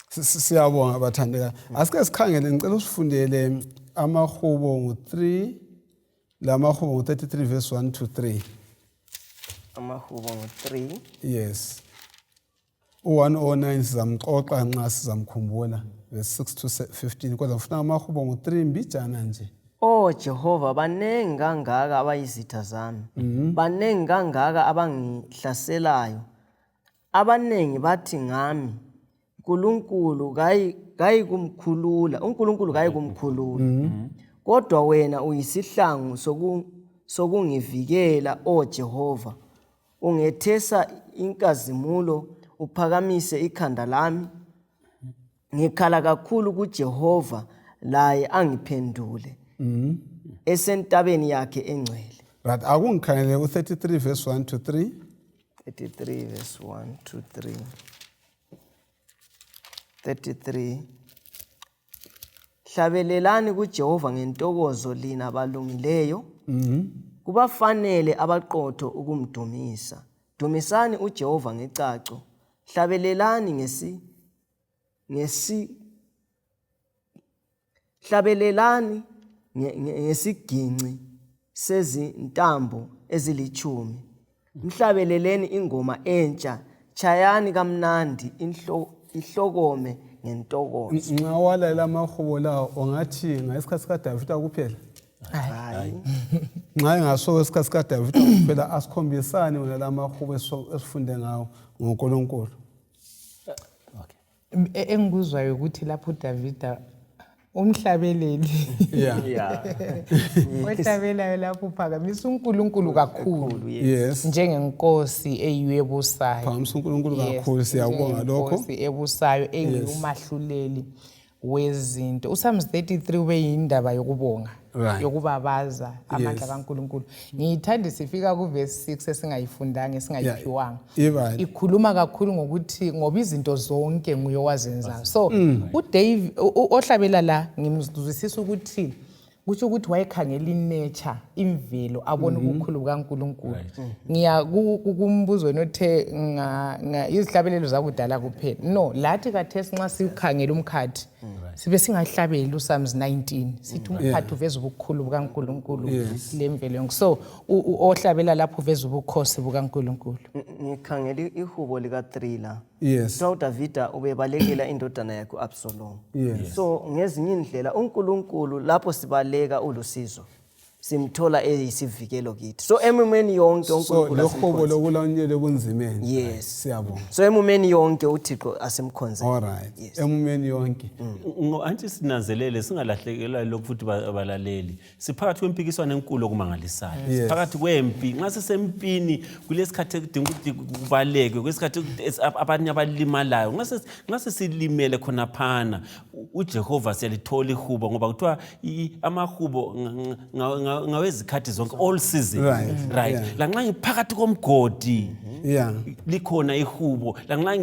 Siyabonga bathandeka. Asike sikhangele ngicela usifundele amahubo ngo3 lamahubo ngo33 verse 1 to 3. Amahubo ngo3. Yes. U109 sizamxoxa nxa sizamkhumbula verse 6 to 15 kodwa ufuna amahubo ngo3 mbijana nje. Oh Jehova banengi kangaka abayizitha zami. Banengi kangaka abangihlaselayo. Abanengi bathi ngami uNkulunkulu kayi kumkhulula uNkulunkulu kayi kumkhulula kodwa wena uyisihlangu sokungivikela o Jehova ungethesa inkazimulo uphakamise ikhanda lami ngikhala kakhulu kuJehova laye angiphendule esentabeni yakhe engcwele. Right, akungikhangele u33 verse 1 to 3. 33 verse 1 to 3. 33. Hlabelelani kuJehova ngentokozo lina balungileyo. Kubafanele abaqotho ukumdumisa. Dumisani uJehova ngecaco. Hlabelelani hlabelelani ngesiginci sezintambo ezilithumi. Mhlabeleleni ingoma entsha chayani kamnandi ihlokome ngentokozo. Nxa walalela amahubo lawo ongathi ngayisikhathi kaDavida kuphela. Hayi. Nxa engaso isikhathi kaDavida kuphela asikhombisani wona amahubo esifunde ngawo ngoNkulunkulu. Engikuzwayo ukuthi lapho uDavida umhlabeleli ohlabelayo lapho uphakamisa uNkulunkulu kakhulu Yes. njengenkosi eyiwebusayo Phamisa uNkulunkulu kakhulu siyabonga lokho. Inkosi ebusayo engumahluleli wezinto. uPsalms 33 ube yindaba yokubonga yokubabaza amandla kaNkulunkulu. Ngiyithanda sifika kuverse 6 esingayifundanga esingayiphiwanga. Ikhuluma kakhulu ngokuthi ngoba izinto zonke nguye owazenzayo. So uDave ohlabela la ngimzwisisa ukuthi kusho ukuthi wayekhangela inature imvelo abona ukukhulu kaNkulunkulu. Ngiya kumbuzo nothe izihlabelelo zakudala kuphela. No, lathi kathesi nxa sikhangela umkhathi sibe singahlabeli uPsalms 19 sithi umkhathi uveza ubukhulu bukaNkulunkulu lemvelo yonke. So ohlabela lapho uveza ubukhosi bukaNkulunkulu. Ngikhangela ihubo lika 3 la. Yes. uDavida ubebalekela indodana yakhe uAbsalom. So ngezinye indlela uNkulunkulu lapho sibaleka ulusizo simthola eyisivikelo kithi. So emumeni yonke uNkulunkulu lohubo lokulanyele kunzimeni. Yes. Siyabonga. So emumeni yonke uThixo asemkhonze. All right. Emumeni yonke. Anti sinanzelele singalahlekelwa lokhu futhi abalaleli. Siphakathi kwempikiswano enkulu okumangalisayo. Siphakathi kwempi nxa sisempini kulesikhathi edinga ukuthi kubaleke kwesikhathi abanye abalimalayo. Nxa sesilimele khona phana uJehova siyalithola ihubo ngoba kuthiwa amahubo ngawezikhathi zonke all season. Right. La nxa ngiphakathi komgodi likhona ihubo. La nxa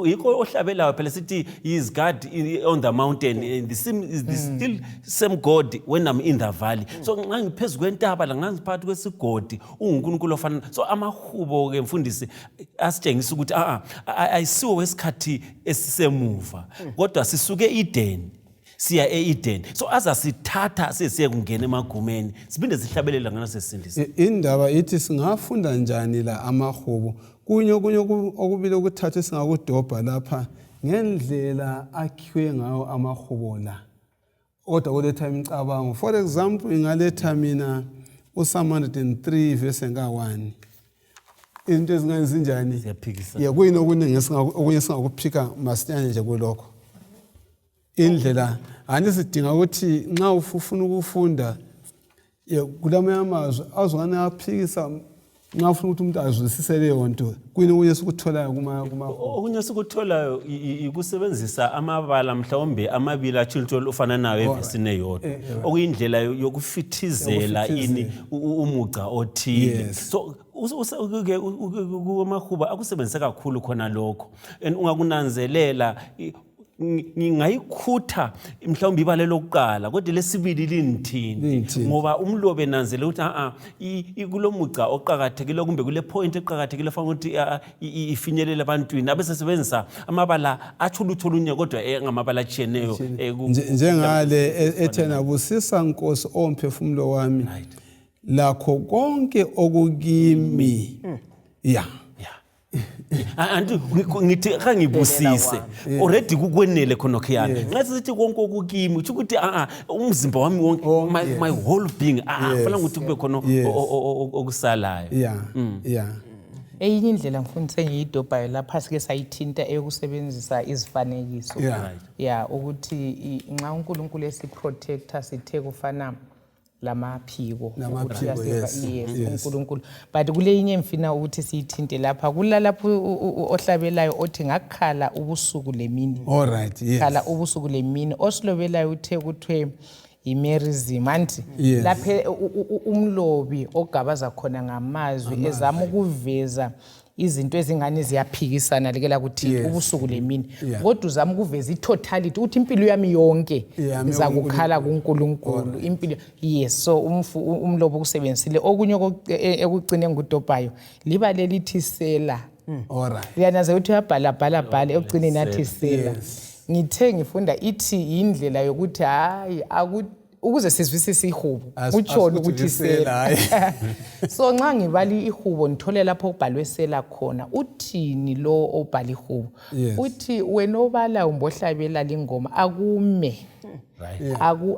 yikho ohlabelayo phela sithi is God on the mountain and the still same God when I'm in the valley. So nxa ngiphezulu kwentaba la nxa ngiphakathi kwesigodi uNkulunkulu ofana. So amahubo ke mfundisi asitshengisa ukuthi ayisiwo wesikhathi esisemuva kodwa sisuke Eden siya eEden. So azasithatha sesiye kungena emagumeni siphinde sihlabelela ngana sesindisa. Indaba ithi singafunda njani la amahubo kunye okubile ukuthatha singakudobha lapha ngendlela akhiwe ngawo amahubo la. Kodwa kuletha imicabango. For example ingaletha mina uPsalm 103 verse nga1. Into ezingenzinjani? Siyaphikisa. Kuyini okunye singakuphika masinyane nje kulokho. indlela anisidinga ukuthi nxa ufuna ukufunda kulamanye amazwi azokana aphikisa nxa ufuna ukuthi umuntu azwisise leyo nto kuyini okunye sikutholayo kuma okunye sikutholayo ikusebenzisa amabala mhlawumbe amabili achilitsholo ufana nayo evesini eyodwa okuyindlela yokufithizela ini umuca othile so kumahuba akusebenzise kakhulu khona lokho ungakunanzelela ngingayikhutha mhlawumbe ibale lokuqala kodwa lesibili linithini ngoba umlobe enanzele ukuthi kulomuca oqhakathekile kumbe kule point eqhakathekile fanele ukuthi ifinyelele abantwini abesebenzisa amabala achulutho lunye kodwa ngamabala achiyeneyo njengale ethena busisa Nkosi omphefumulo wami lakho konke okukimi anti ngithi akangibusise already kukwenele khona khiyana ngathi sithi konke okukimi uthi ukuthi umzimba wami wonke my whole being kufanele ukuthi kube khona okusalayo eyinye indlela mfundisi ngiyidobhayo lapha sike sayithinta eyokusebenzisa izifanekiso ukuthi nxa uNkulunkulu esiprotector sithe kufana lamaphiko uNkulunkulu but kule inye mfina ukuthi siyithinte lapha kulalapho ohlabelayo othi ngakhala ubusuku lemini khala ubusuku lemini osilobelayo uthe kuthwe imerizim anti lapha umlobi ogabaza khona ngamazwi ezama ukuveza izinto ezingane ziyaphikisana lekela ukuthi ubusuku lemini kodwa uzama ukuveza itotality uthi impilo yami yonke ngizakukhala kuNkulunkulu impilo so umlobo kusebenzisile okunye ekugcine ngudobhayo liba lelithi sela liyanaza ukuthi uyabhala ekugcine nathi sela ngithe ngifunda ithi indlela yokuthi hayi ukuze sizwisise ihubo utshona ukuthi sela so nxa ngibali ihubo ngithole lapho kubhalwe sela khona uthini lo obhala ihubo uthi wena obala umbohlabela lingoma akume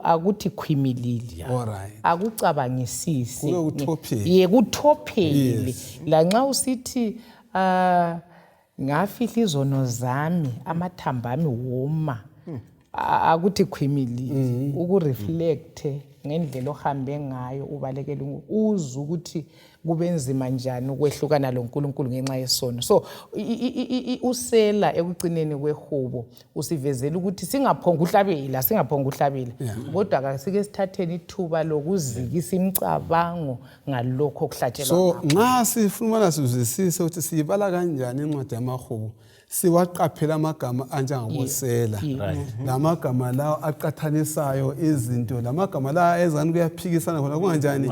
akuthi khwimilili akucabangisisi kutophele la nxa usithi ngafihla izono zami amathamba ami woma akuthi khwimilili ukureflect ngendlela ohambe ngayo ubalekela uzwe ukuthi kube nzima njani ukwehlukana loNkulunkulu ngenxa yesono so usela ekugcineni kwehubo usivezela ukuthi singaphonga uhlabela kodwa akasike sithatheni ithuba lokuzikisa imicabango ngalokho okuhlatshelwa so nxa sifuna sizwisise ukuthi siyibala kanjani incwadi yamahubo siwaqaphela amagama anjengabosela lamagama lawo aqathanisayo izinto lamagama la ezani kuyaphikisana khona kunganjani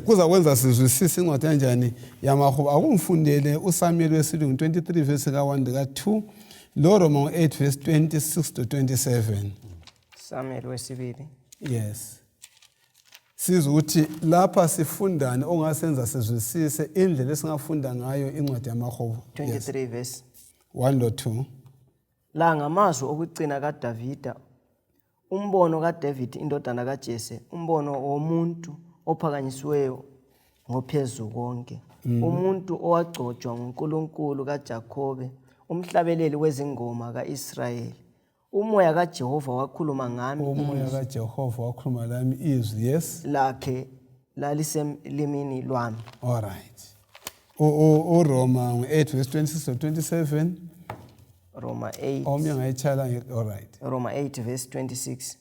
kuza kwenza sizwisise incwadi kanjani yamahubo akumfundele uSamuel wesilungu 23 verse ka1 ka2 lo Roma 8 verse 26 to 27 Samuel wesibili sizwe ukuthi lapha sifundane ongasenza sizwisise indlela esingafunda ngayo incwadi yamahubo 23 verse 1 to 2 la ngamazwi okugcina kaDavida umbono kaDavid indodana kaJese umbono womuntu ophakanyisiweyo ngophezulu konke umuntu owagcotshwa nguNkulunkulu kaJakobe umhlabeleli wezingoma kaIsrayeli umoya kaJehova wakhuluma ngami izwi lakhe laliselimini lwami Roma 8 verse 26 to 27 Roma 8 Roma 8 verse 26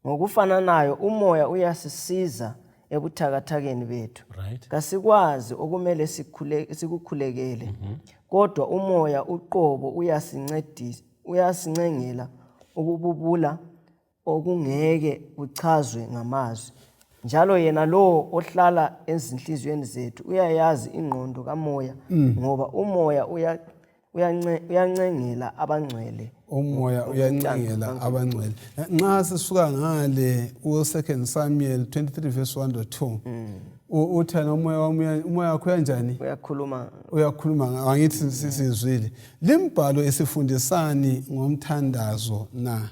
ngokufananayo umoya uyasisiza ebuthakathakeni bethu kasikwazi okumele sikukhulekele kodwa umoya uqobo uyasincengela ukububula okungeke kuchazwe ngamazwi njalo yena lo ohlala ezinhlizweni zethu uyayazi ingqondo kamoya ngoba umoya uyancengela abangcwele nxa sisuka ngale u2 Samuel 23 verse 1 to 2 uthana umoya wakho uyanjani uyakhuluma angithi sizwile limbhalo esifundisani ngomthandazo na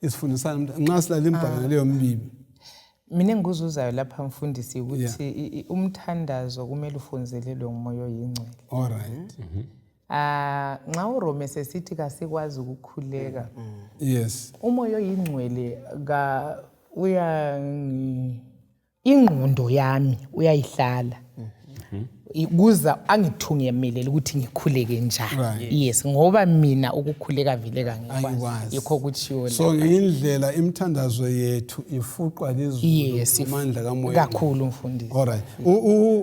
isifundisani nxa silala limbhalo ngaleyo mbibi mina engizuzayo lapha mfundisi ukuthi umthandazo kumele ufunzelelwe ngumoya oyingcwele Nxa uRome sesithi kasikwazi ukukhuleka. Yes. Umoya oyingcwele ingqondo yami uyayihlala. Kuza angithungemelele ukuthi ngikhuleke njani. Yes, ngoba mina ukukhuleka vele kangikwazi. Yikho kutshiwo. So ngindlela imithandazo yethu ifuqwa lizulu amandla kamoya. Kakhulu mfundisi. Alright.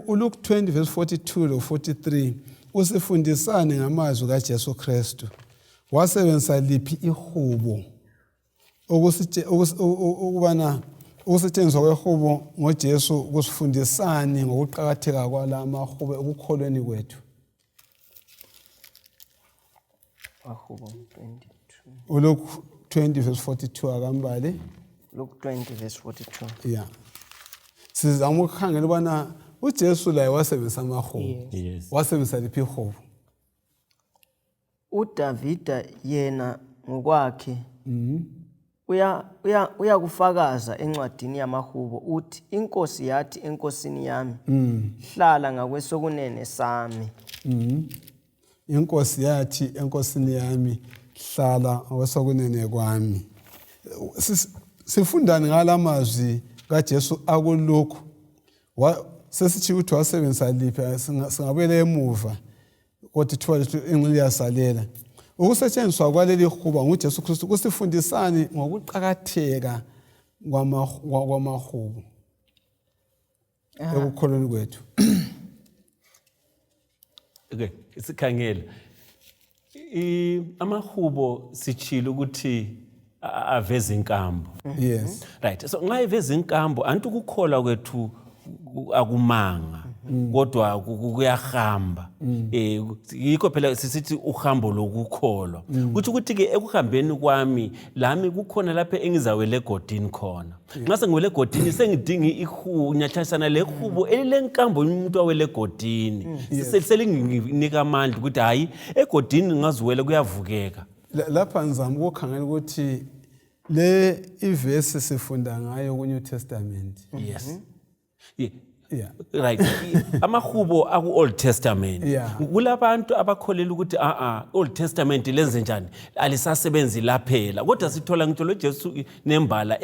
Luke 20 verse 42 to 43 usifundisane ngamazwi kaJesu Kristu. Wasebenzisa liphi ihubo ukubana ukusetshenziswa kwehubo ngoJesu kusifundisane ngokuqhakatheka kwala mahubo ukukholweni kwethu. Ahubo 22. Luke 20 verse 42 akambali. Luke 20 verse 42. Yeah. Sizama ukukhangela ubana uJesu laye wasebenzisa amahubo. Yes. Wasebenzisa liphi ihubo? uDavida yena ngokwakhe uyakufakaza encwadini yamahubo uthi inkosi yathi enkosini yami hlala ngakwesokunene sami. Inkosi yathi enkosini yami hlala ngakwesokunene kwami. Sifundani ngalamazwi kaJesu akuluku. Sesithi ukuthi wasebenzisa liphi singabuyela emuva kodwa ithuba lethu ingcili yasalela. Ukusetshenziswa kwaleli hubo nguJesu Kristu kusifundisani ngokuqhakatheka kwamahubo ekukholweni kwethu. Okay, isikhangela. Amahubo sichilo ukuthi aveza inkambo. Yes. Right. So nxa iveza inkambo anti ukukholwa kwethu akumanga kodwa kuyahamba. Yikho phela sisithi uhambo lokukholwa. Kuthi ukuthi ke ekuhambeni kwami lami kukhona lapha engizawele egodini khona. Nxa sengiwele egodini sengidinga ihunyathisana lehubo elenkambo umuntu awele egodini. Selinginika amandla ukuthi hayi egodini ngaziwele kuyavukeka. Lapha ngizama ukukhangela ukuthi le ivesi sifunda ngayo ku New Testament. Yes. Yeah. Right. Amahubo aku Old Testament. Kulabantu abakholela ukuthi Old Testament lenze njani alisasebenzi laphela. Kodwa sithola ngitho loJesu nembala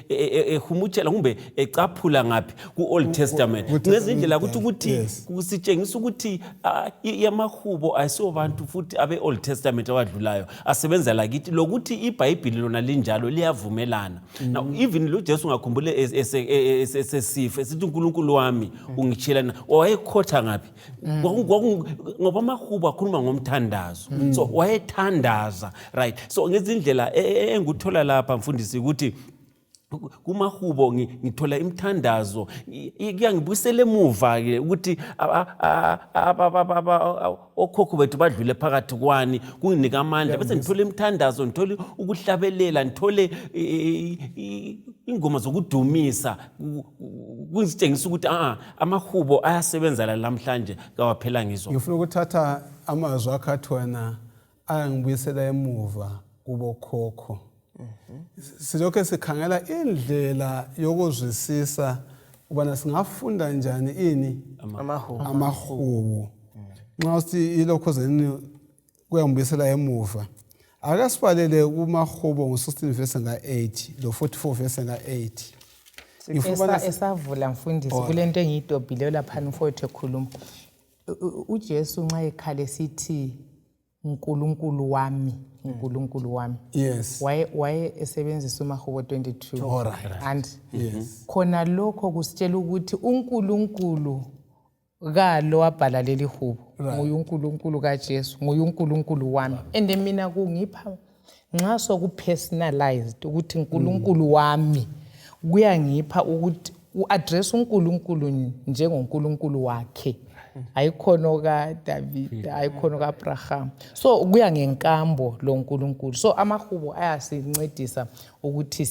ehumutshela kumbe ecaphula ngapi ku Old Testament. Ngezindlela ukuthi kusitshengisa ukuthi yamahubo ayisobantu futhi abe Old Testament awadlulayo asebenza lakithi lokuthi iBhayibheli lona linjalo liyavumelana. Now even loJesu ngakhumbule esesifa sithi uNkulunkulu wami ungitshela wayekhotha ngapi ngoba amahubo akhuluma ngomthandazo. So wayethandaza, right? So ngezindlela enguthola lapha mfundisi ukuthi kumahubo ngithola imthandazo iyangibusele emuva ke ukuthi okhokho bethu badlule phakathi kwani kunginika amandla bese ngithola imthandazo ngithola ukuhlabelela ngithola ingoma zokudumisa kuzitshengisa ukuthi amahubo ayasebenza namhlanje kawaphela ngizwa. Ngifuna ukuthatha amazwi akhathwana ayangibuyisela emuva kubokhokho. Silokho sikhangela indlela yokuzwisisa ubana singafunda njani ini amahubo. Nxa usithi ilokho zeni kuyangibuyisela emuva. Ake sibalele kumahubo ngo-16 verse nga-8 lo 44 verse nga-8. Esavula mfundisi kulento engiyidobhileyo lapha mfowethu ekhuluma. uJesu nxa ekhale sithi uNkulunkulu wami, uNkulunkulu wami. Yes. Waye esebenzisa umahubo 22. Alright. And yes. Khona lokho kusitshela ukuthi uNkulunkulu kalo wabhala leli hubo nguye uNkulunkulu kaJesu, nguye uNkulunkulu wami. And mina kungipha nxa sokupersonalized ukuthi uNkulunkulu wami kuyangipha ukuthi uaddress uNkulunkulu njengoNkulunkulu wakhe. Ayikhono kaDavid, ayikhono kaAbraham. So kuya ngenkambo lo uNkulunkulu. So amahubo ayasincedisa ukuthi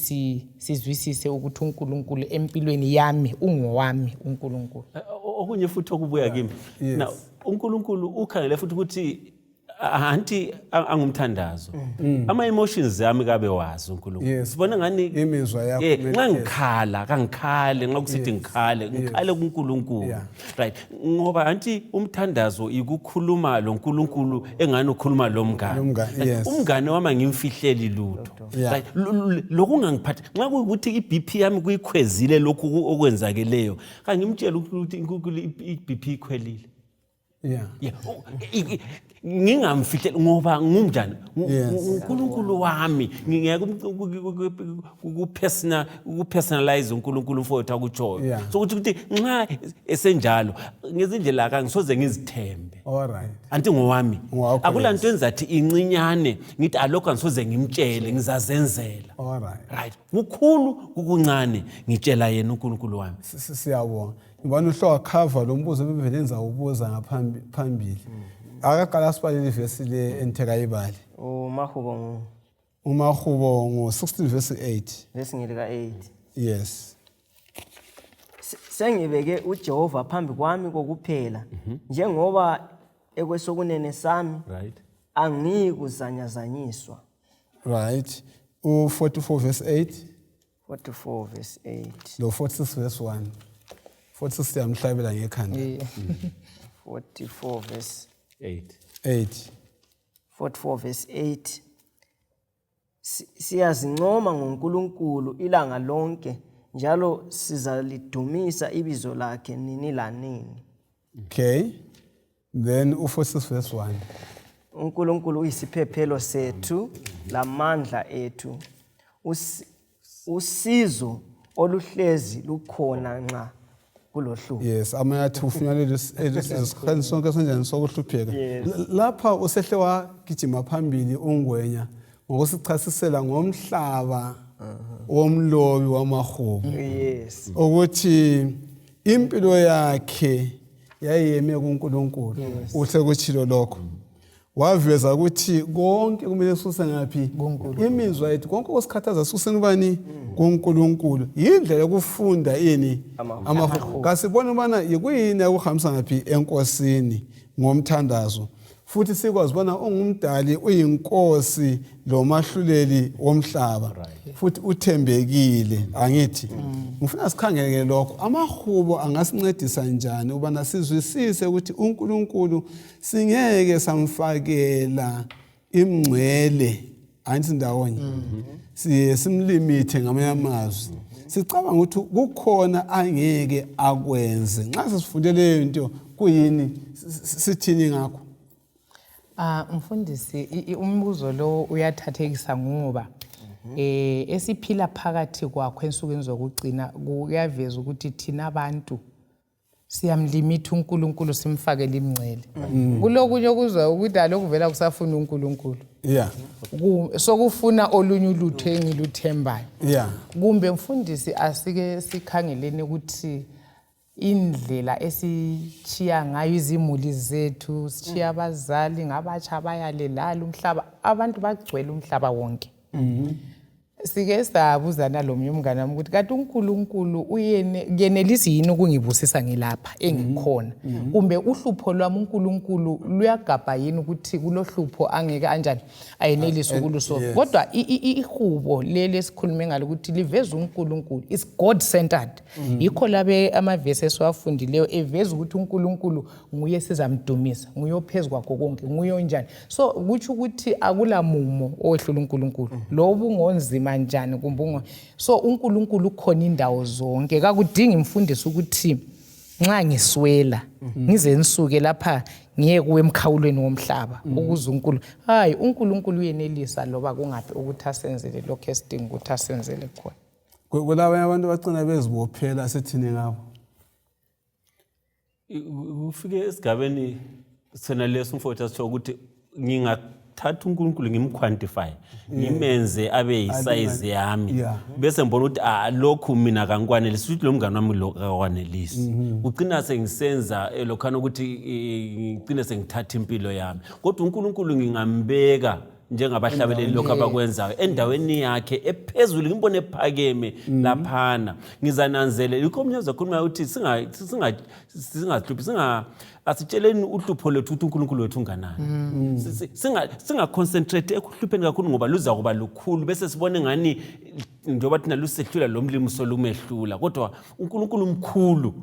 sizwisise ukuthi uNkulunkulu empilweni yami ungowami uNkulunkulu. Okunye futhi okubuya kimi. Now uNkulunkulu ukhangele futhi ukuthi anti angumthandazo ama emotions yami kabe wazi uNkulunkulu Yes. sibona ngani Imizwa yakho nxa ngikhala kangikhale nxa kusithi ngikhale kuNkulunkulu Yeah. right ngoba anti umthandazo ikukhuluma lo nkulunkulu engani ukhuluma lo mngane Yes. umngane wami ngimfihleli lutho Yeah. right lokungangiphatha nxa kuthi iBP yami kuyikhwezile lokhu okwenzakeleyo kangimtshela ukuthi uNkulunkulu iBP ikhwelile Yeah. ngingamfihleli ngoba ngumnjani Yes. uNkulunkulu wami ngingeke ukupersonalize uNkulunkulu mfowethu akutshoyo Yeah. so ukuthi nxa esenjalo ngezindlela akangisoze ngizithembe All right. anti ngowami Ngowakho, akulanto enzathi incinyane ngithi alokho angisoze ngimtshele ngizazenzela All right. right kukhulu kukuncane ngitshela yena uNkulunkulu wami Siyabonga. Ngibona uhloka cover lo mbuzo bevele enza ubuza ngaphambili. Akaqala sibale ivesi le enthekayibali. uMahubo uMahubo ngo-16 verse 8. lesingilika 8 Yes. sengibeke uJehova phambi kwami kokuphela njengoba ekwesokunene sami right angikuzanyazanyiswa. Right. U-44 verse 8 44 verse 8 lo 46 verse 1. 46 siyamhlabela ngekhanda. 44 verse 8 44 verse 8 siyazincoma ngoNkulunkulu ilanga lonke njalo sizalidumisa ibizo lakhe nini lanini. Okay. Then u-46 verse 1. uNkulunkulu uyisiphephelo sethu lamandla ethu, usizo oluhlezi lukhona nxa kulohlupho. Yes, amayathi ufinyelele esikhani sonke senjani sokuhlupheka. Lapha usehle wagijima phambili ungwenya ngokusichasisela ngomhlaba womlobi wamahubo. Yes. Ukuthi impilo yakhe yayiyeme kuNkulunkulu. Uhle kuchilo lokho. Waveza ukuthi konke kumele suse ngaphi imizwa yethu konke osikhathaza suseni bani kuNkulunkulu indlela yokufunda ini amahubo kasibona ubana yikuyini ukuhambisa ngaphi enkosini ngomthandazo futhi sikwazi bona ungumdali uyinkosi lo mahluleli womhlaba futhi uthembekile angithi ngifuna sikhangele lokho amahubo angasincedisa njani ubana sizwisise ukuthi uNkulunkulu singeke samfakela imngcwele anti ndawonye simlimite ngamanye amazwi sicabanga ukuthi kukhona angeke akwenze nxa sisifundele into kuyini sithini ngakho. Mfundisi umbuzo lo uyathathekisa ngoba esiphila phakathi kwakho ensukwini zokugcina kuyaveza ukuthi thina abantu siyamlimitha uNkulunkulu simfakele imngcele. Kulokunye okuzwa ukuthi alokuvela kusafuna uNkulunkulu. Yeah. Sokufuna olunye ulutho engiluthembayo. Yeah. Kumbe mfundisi asike sikhangeleni ukuthi indlela esichiya ngayo izimuli zethu sichiya abazali ngabatsha bayalelala umhlaba abantu bagcwele umhlaba wonke. Sike sabuzana lo myumngane wami ukuthi kanti uNkulunkulu uyenelisi yini ukungibusisa ngilapha engikhona kumbe uhlupho lwami uNkulunkulu luyagabha yini ukuthi kulohlupho angeke anjani ayenelisi ukulusolve. Kodwa ihubo leli esikhulume ngalo ukuthi liveza uNkulunkulu is God centered. Yikho labe amavesi esiwafundileyo eveza ukuthi uNkulunkulu nguye sizamdumisa nguye ophezulu kwakho konke nguye onjani. So kuthi ukuthi akula mumo owehlula uNkulunkulu lobu ngonzima njani kumbungo. So uNkulunkulu khona indawo zonke kakudingi imfundisi ukuthi nxa ngiswela ngize nisuke lapha ngiye kuwe emkhawulweni womhlaba ukuze uNkulunkulu hayi uNkulunkulu uyenelisa loba kungapi ukuthi asenzele lokho esidinga ukuthi asenzele khona. Kulabanye abantu bacina bezibophela sethini ngabo. Ufike esigabeni sena leso mfowethu asho ukuthi ngingathatha uNkulunkulu ngimquantify ngimenze abe yisize yami bese ngibona ukuthi lokhu mina kangikwanelisi ukuthi lo mngane wami lo akwanelisi ugcina sengisenza lokhana ukuthi ngicine sengithatha impilo yami kodwa uNkulunkulu ngingambeka njengabahlabeleli lokho abakwenzayo endaweni yakhe ephezulu ngimbone ephakeme laphana ngizananzele likho umnyazo khuluma ukuthi singahluphi asitsheleni uhlupho lethu ukuthi uNkulunkulu wethu unganani singa concentrate ekuhlupheni kakhulu ngoba luza kuba lukhulu bese sibone ngani njengoba thina lusehlula lo mlimi solumehlula kodwa uNkulunkulu umkhulu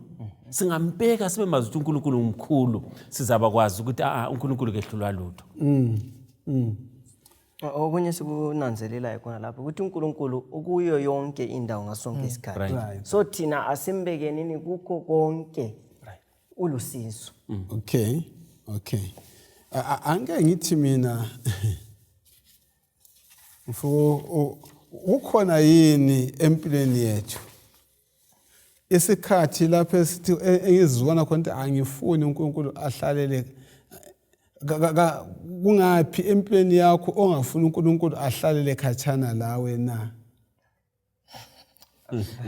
singampeka sibe mazi ukuthi uNkulunkulu umkhulu sizaba kwazi ukuthi uNkulunkulu kehlulwa lutho okunye sikunanzelelayo khona lapho ukuthi uNkulunkulu ukuyo yonke indawo ngasonke isikhathi so thina asimbekenini kukho konke ulusizo okay angeke ngithi mina ukhona yini empilweni yethu isikhathi lapho esithi engizizwana khona ukuthi angifuni uNkulunkulu ahlalele kungaphi empilweni yakho ongafuni uNkulunkulu ahlalele khatshana lawe na?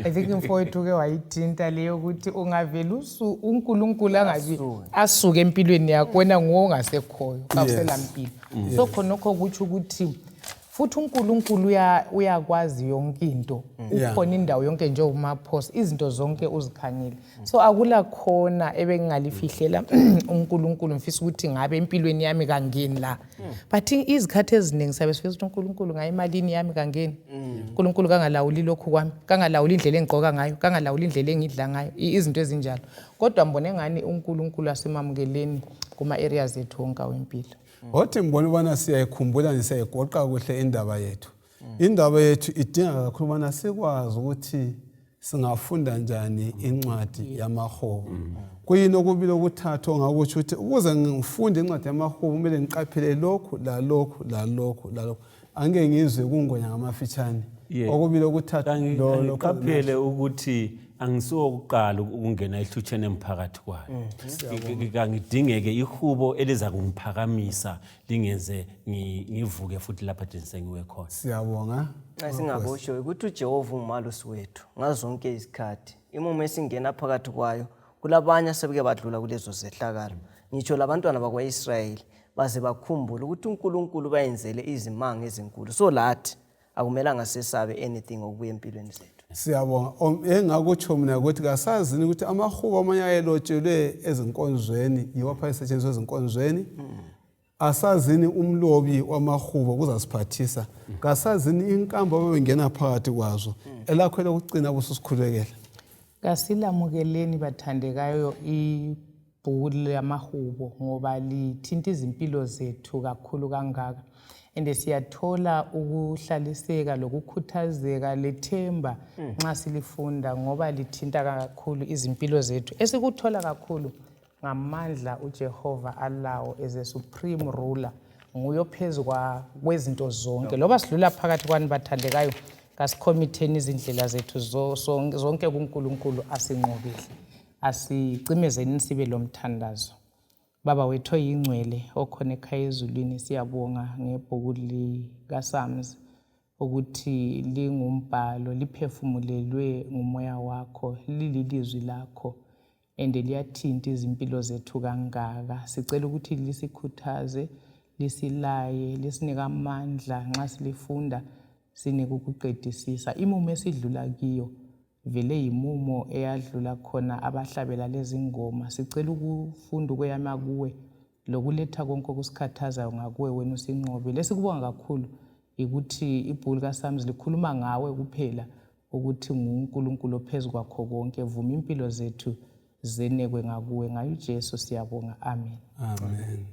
I think mfowethu ke wayithinta leyo ukuthi ungavela uNkulunkulu angabi asuke empilweni yakho wena ngongasekhoyo awusela impilo so khonokho kuthi ukuthi futhi uNkulunkulu uyakwazi yonke into ukhona indawo yonke nje umaphosi izinto zonke uzikhangile so akula khona ebengalifihlela uNkulunkulu mfisa ukuthi ngabe empilweni yami kangeni la but izikhathi eziningi sabe sifisa ukuthi uNkulunkulu ngaye emalini yami kangeni uNkulunkulu kangalawuli lokhu kwami kangalawuli indlela engigqoka ngayo kangalawuli indlela engidla ngayo izinto ezinjalo kodwa mbone ngani uNkulunkulu asimamukeleni kuma areas ethu wonke wempilo Othi mbona ubana siyayikhumbula nisiyayigoqa kuhle indaba yethu. Indaba yethu idinga kakhulu ubana sikwazi ukuthi singafunda njani incwadi yamaHubo. Kuyini okubili okuthathu ongakutsho ukuthi ukuze ngifunde incwadi yamaHubo kumele ngiqaphele lokhu la lokhu la lokhu la lokhu. Angeke ngizwe kungonya ngamafitshane. Okubili okuthathu lo qaphele ukuthi angisuko ukuqala ukungena ehlutsheni emphakathi kwayo ngidingeke ihubo eliza kungiphakamisa lingenze ngivuke futhi lapha nje sengiwe khona. Siyabonga. Singabosho ukuthi uJehova umalusi wethu ngazonke izikhathi imumo esingena phakathi kwayo kulabanye asebeke badlula kulezo zehlakalo ngitsho labantwana bakwaIsrayeli baze bakhumbula ukuthi uNkulunkulu bayenzele izimanga ezinkulu so lathi akumelanga sesabe anything okubuya empilweni zethu. Siyabonga engakutsho mina ukuthi kasazini ukuthi amaHubo amanye ayelotshelwe ezinkonzweni yiwapha esetshenziswa ezinkonzweni asazini umlobi wamaHubo kuzasiphathisa kasazini inkamba bebengena phakathi kwazo elakho lokugcina bususikhulekela kasilamukeleni bathandekayo ibhuku lamaHubo ngoba lithinta izimpilo zethu kakhulu kangaka ende siyathola ukuhlaliseka lokukhuthazeka lethemba nxa silifunda ngoba lithinta kakhulu izimpilo zethu esikuthola kakhulu ngamandla uJehova alawo as a supreme ruler nguye ophezulu kwezinto zonke loba sidlula phakathi kwani bathandekayo kasikhomiteni izindlela zethu zonke kuNkulunkulu asinqobile asicimezeni sibe lomthandazo. Baba wethu oyingcwele okhona ekhaya ezulwini siyabonga ngebhuku likaPsalms ukuthi lingumbhalo liphefumulelwe ngumoya wakho lililizwi lakho ende liyathinta izimpilo zethu kangaka sicela ukuthi lisikhuthaze lisilaye lisinike amandla nxa silifunda sinike ukuqedisisa imumo esidlula kiyo vele yimumo eyadlula khona abahlabela lezi ngoma sicela ukufunda kweyama kuwe lokuletha konke okusikhathazayo ngakuwe wena usinqobile esikubonga kakhulu ukuthi ibhuku likaPsalms likhuluma ngawe kuphela ukuthi nguNkulunkulu ophezulu kwakho konke vuma impilo zethu zenekwe ngakuwe ngayo uJesu siyabonga amen. Amen.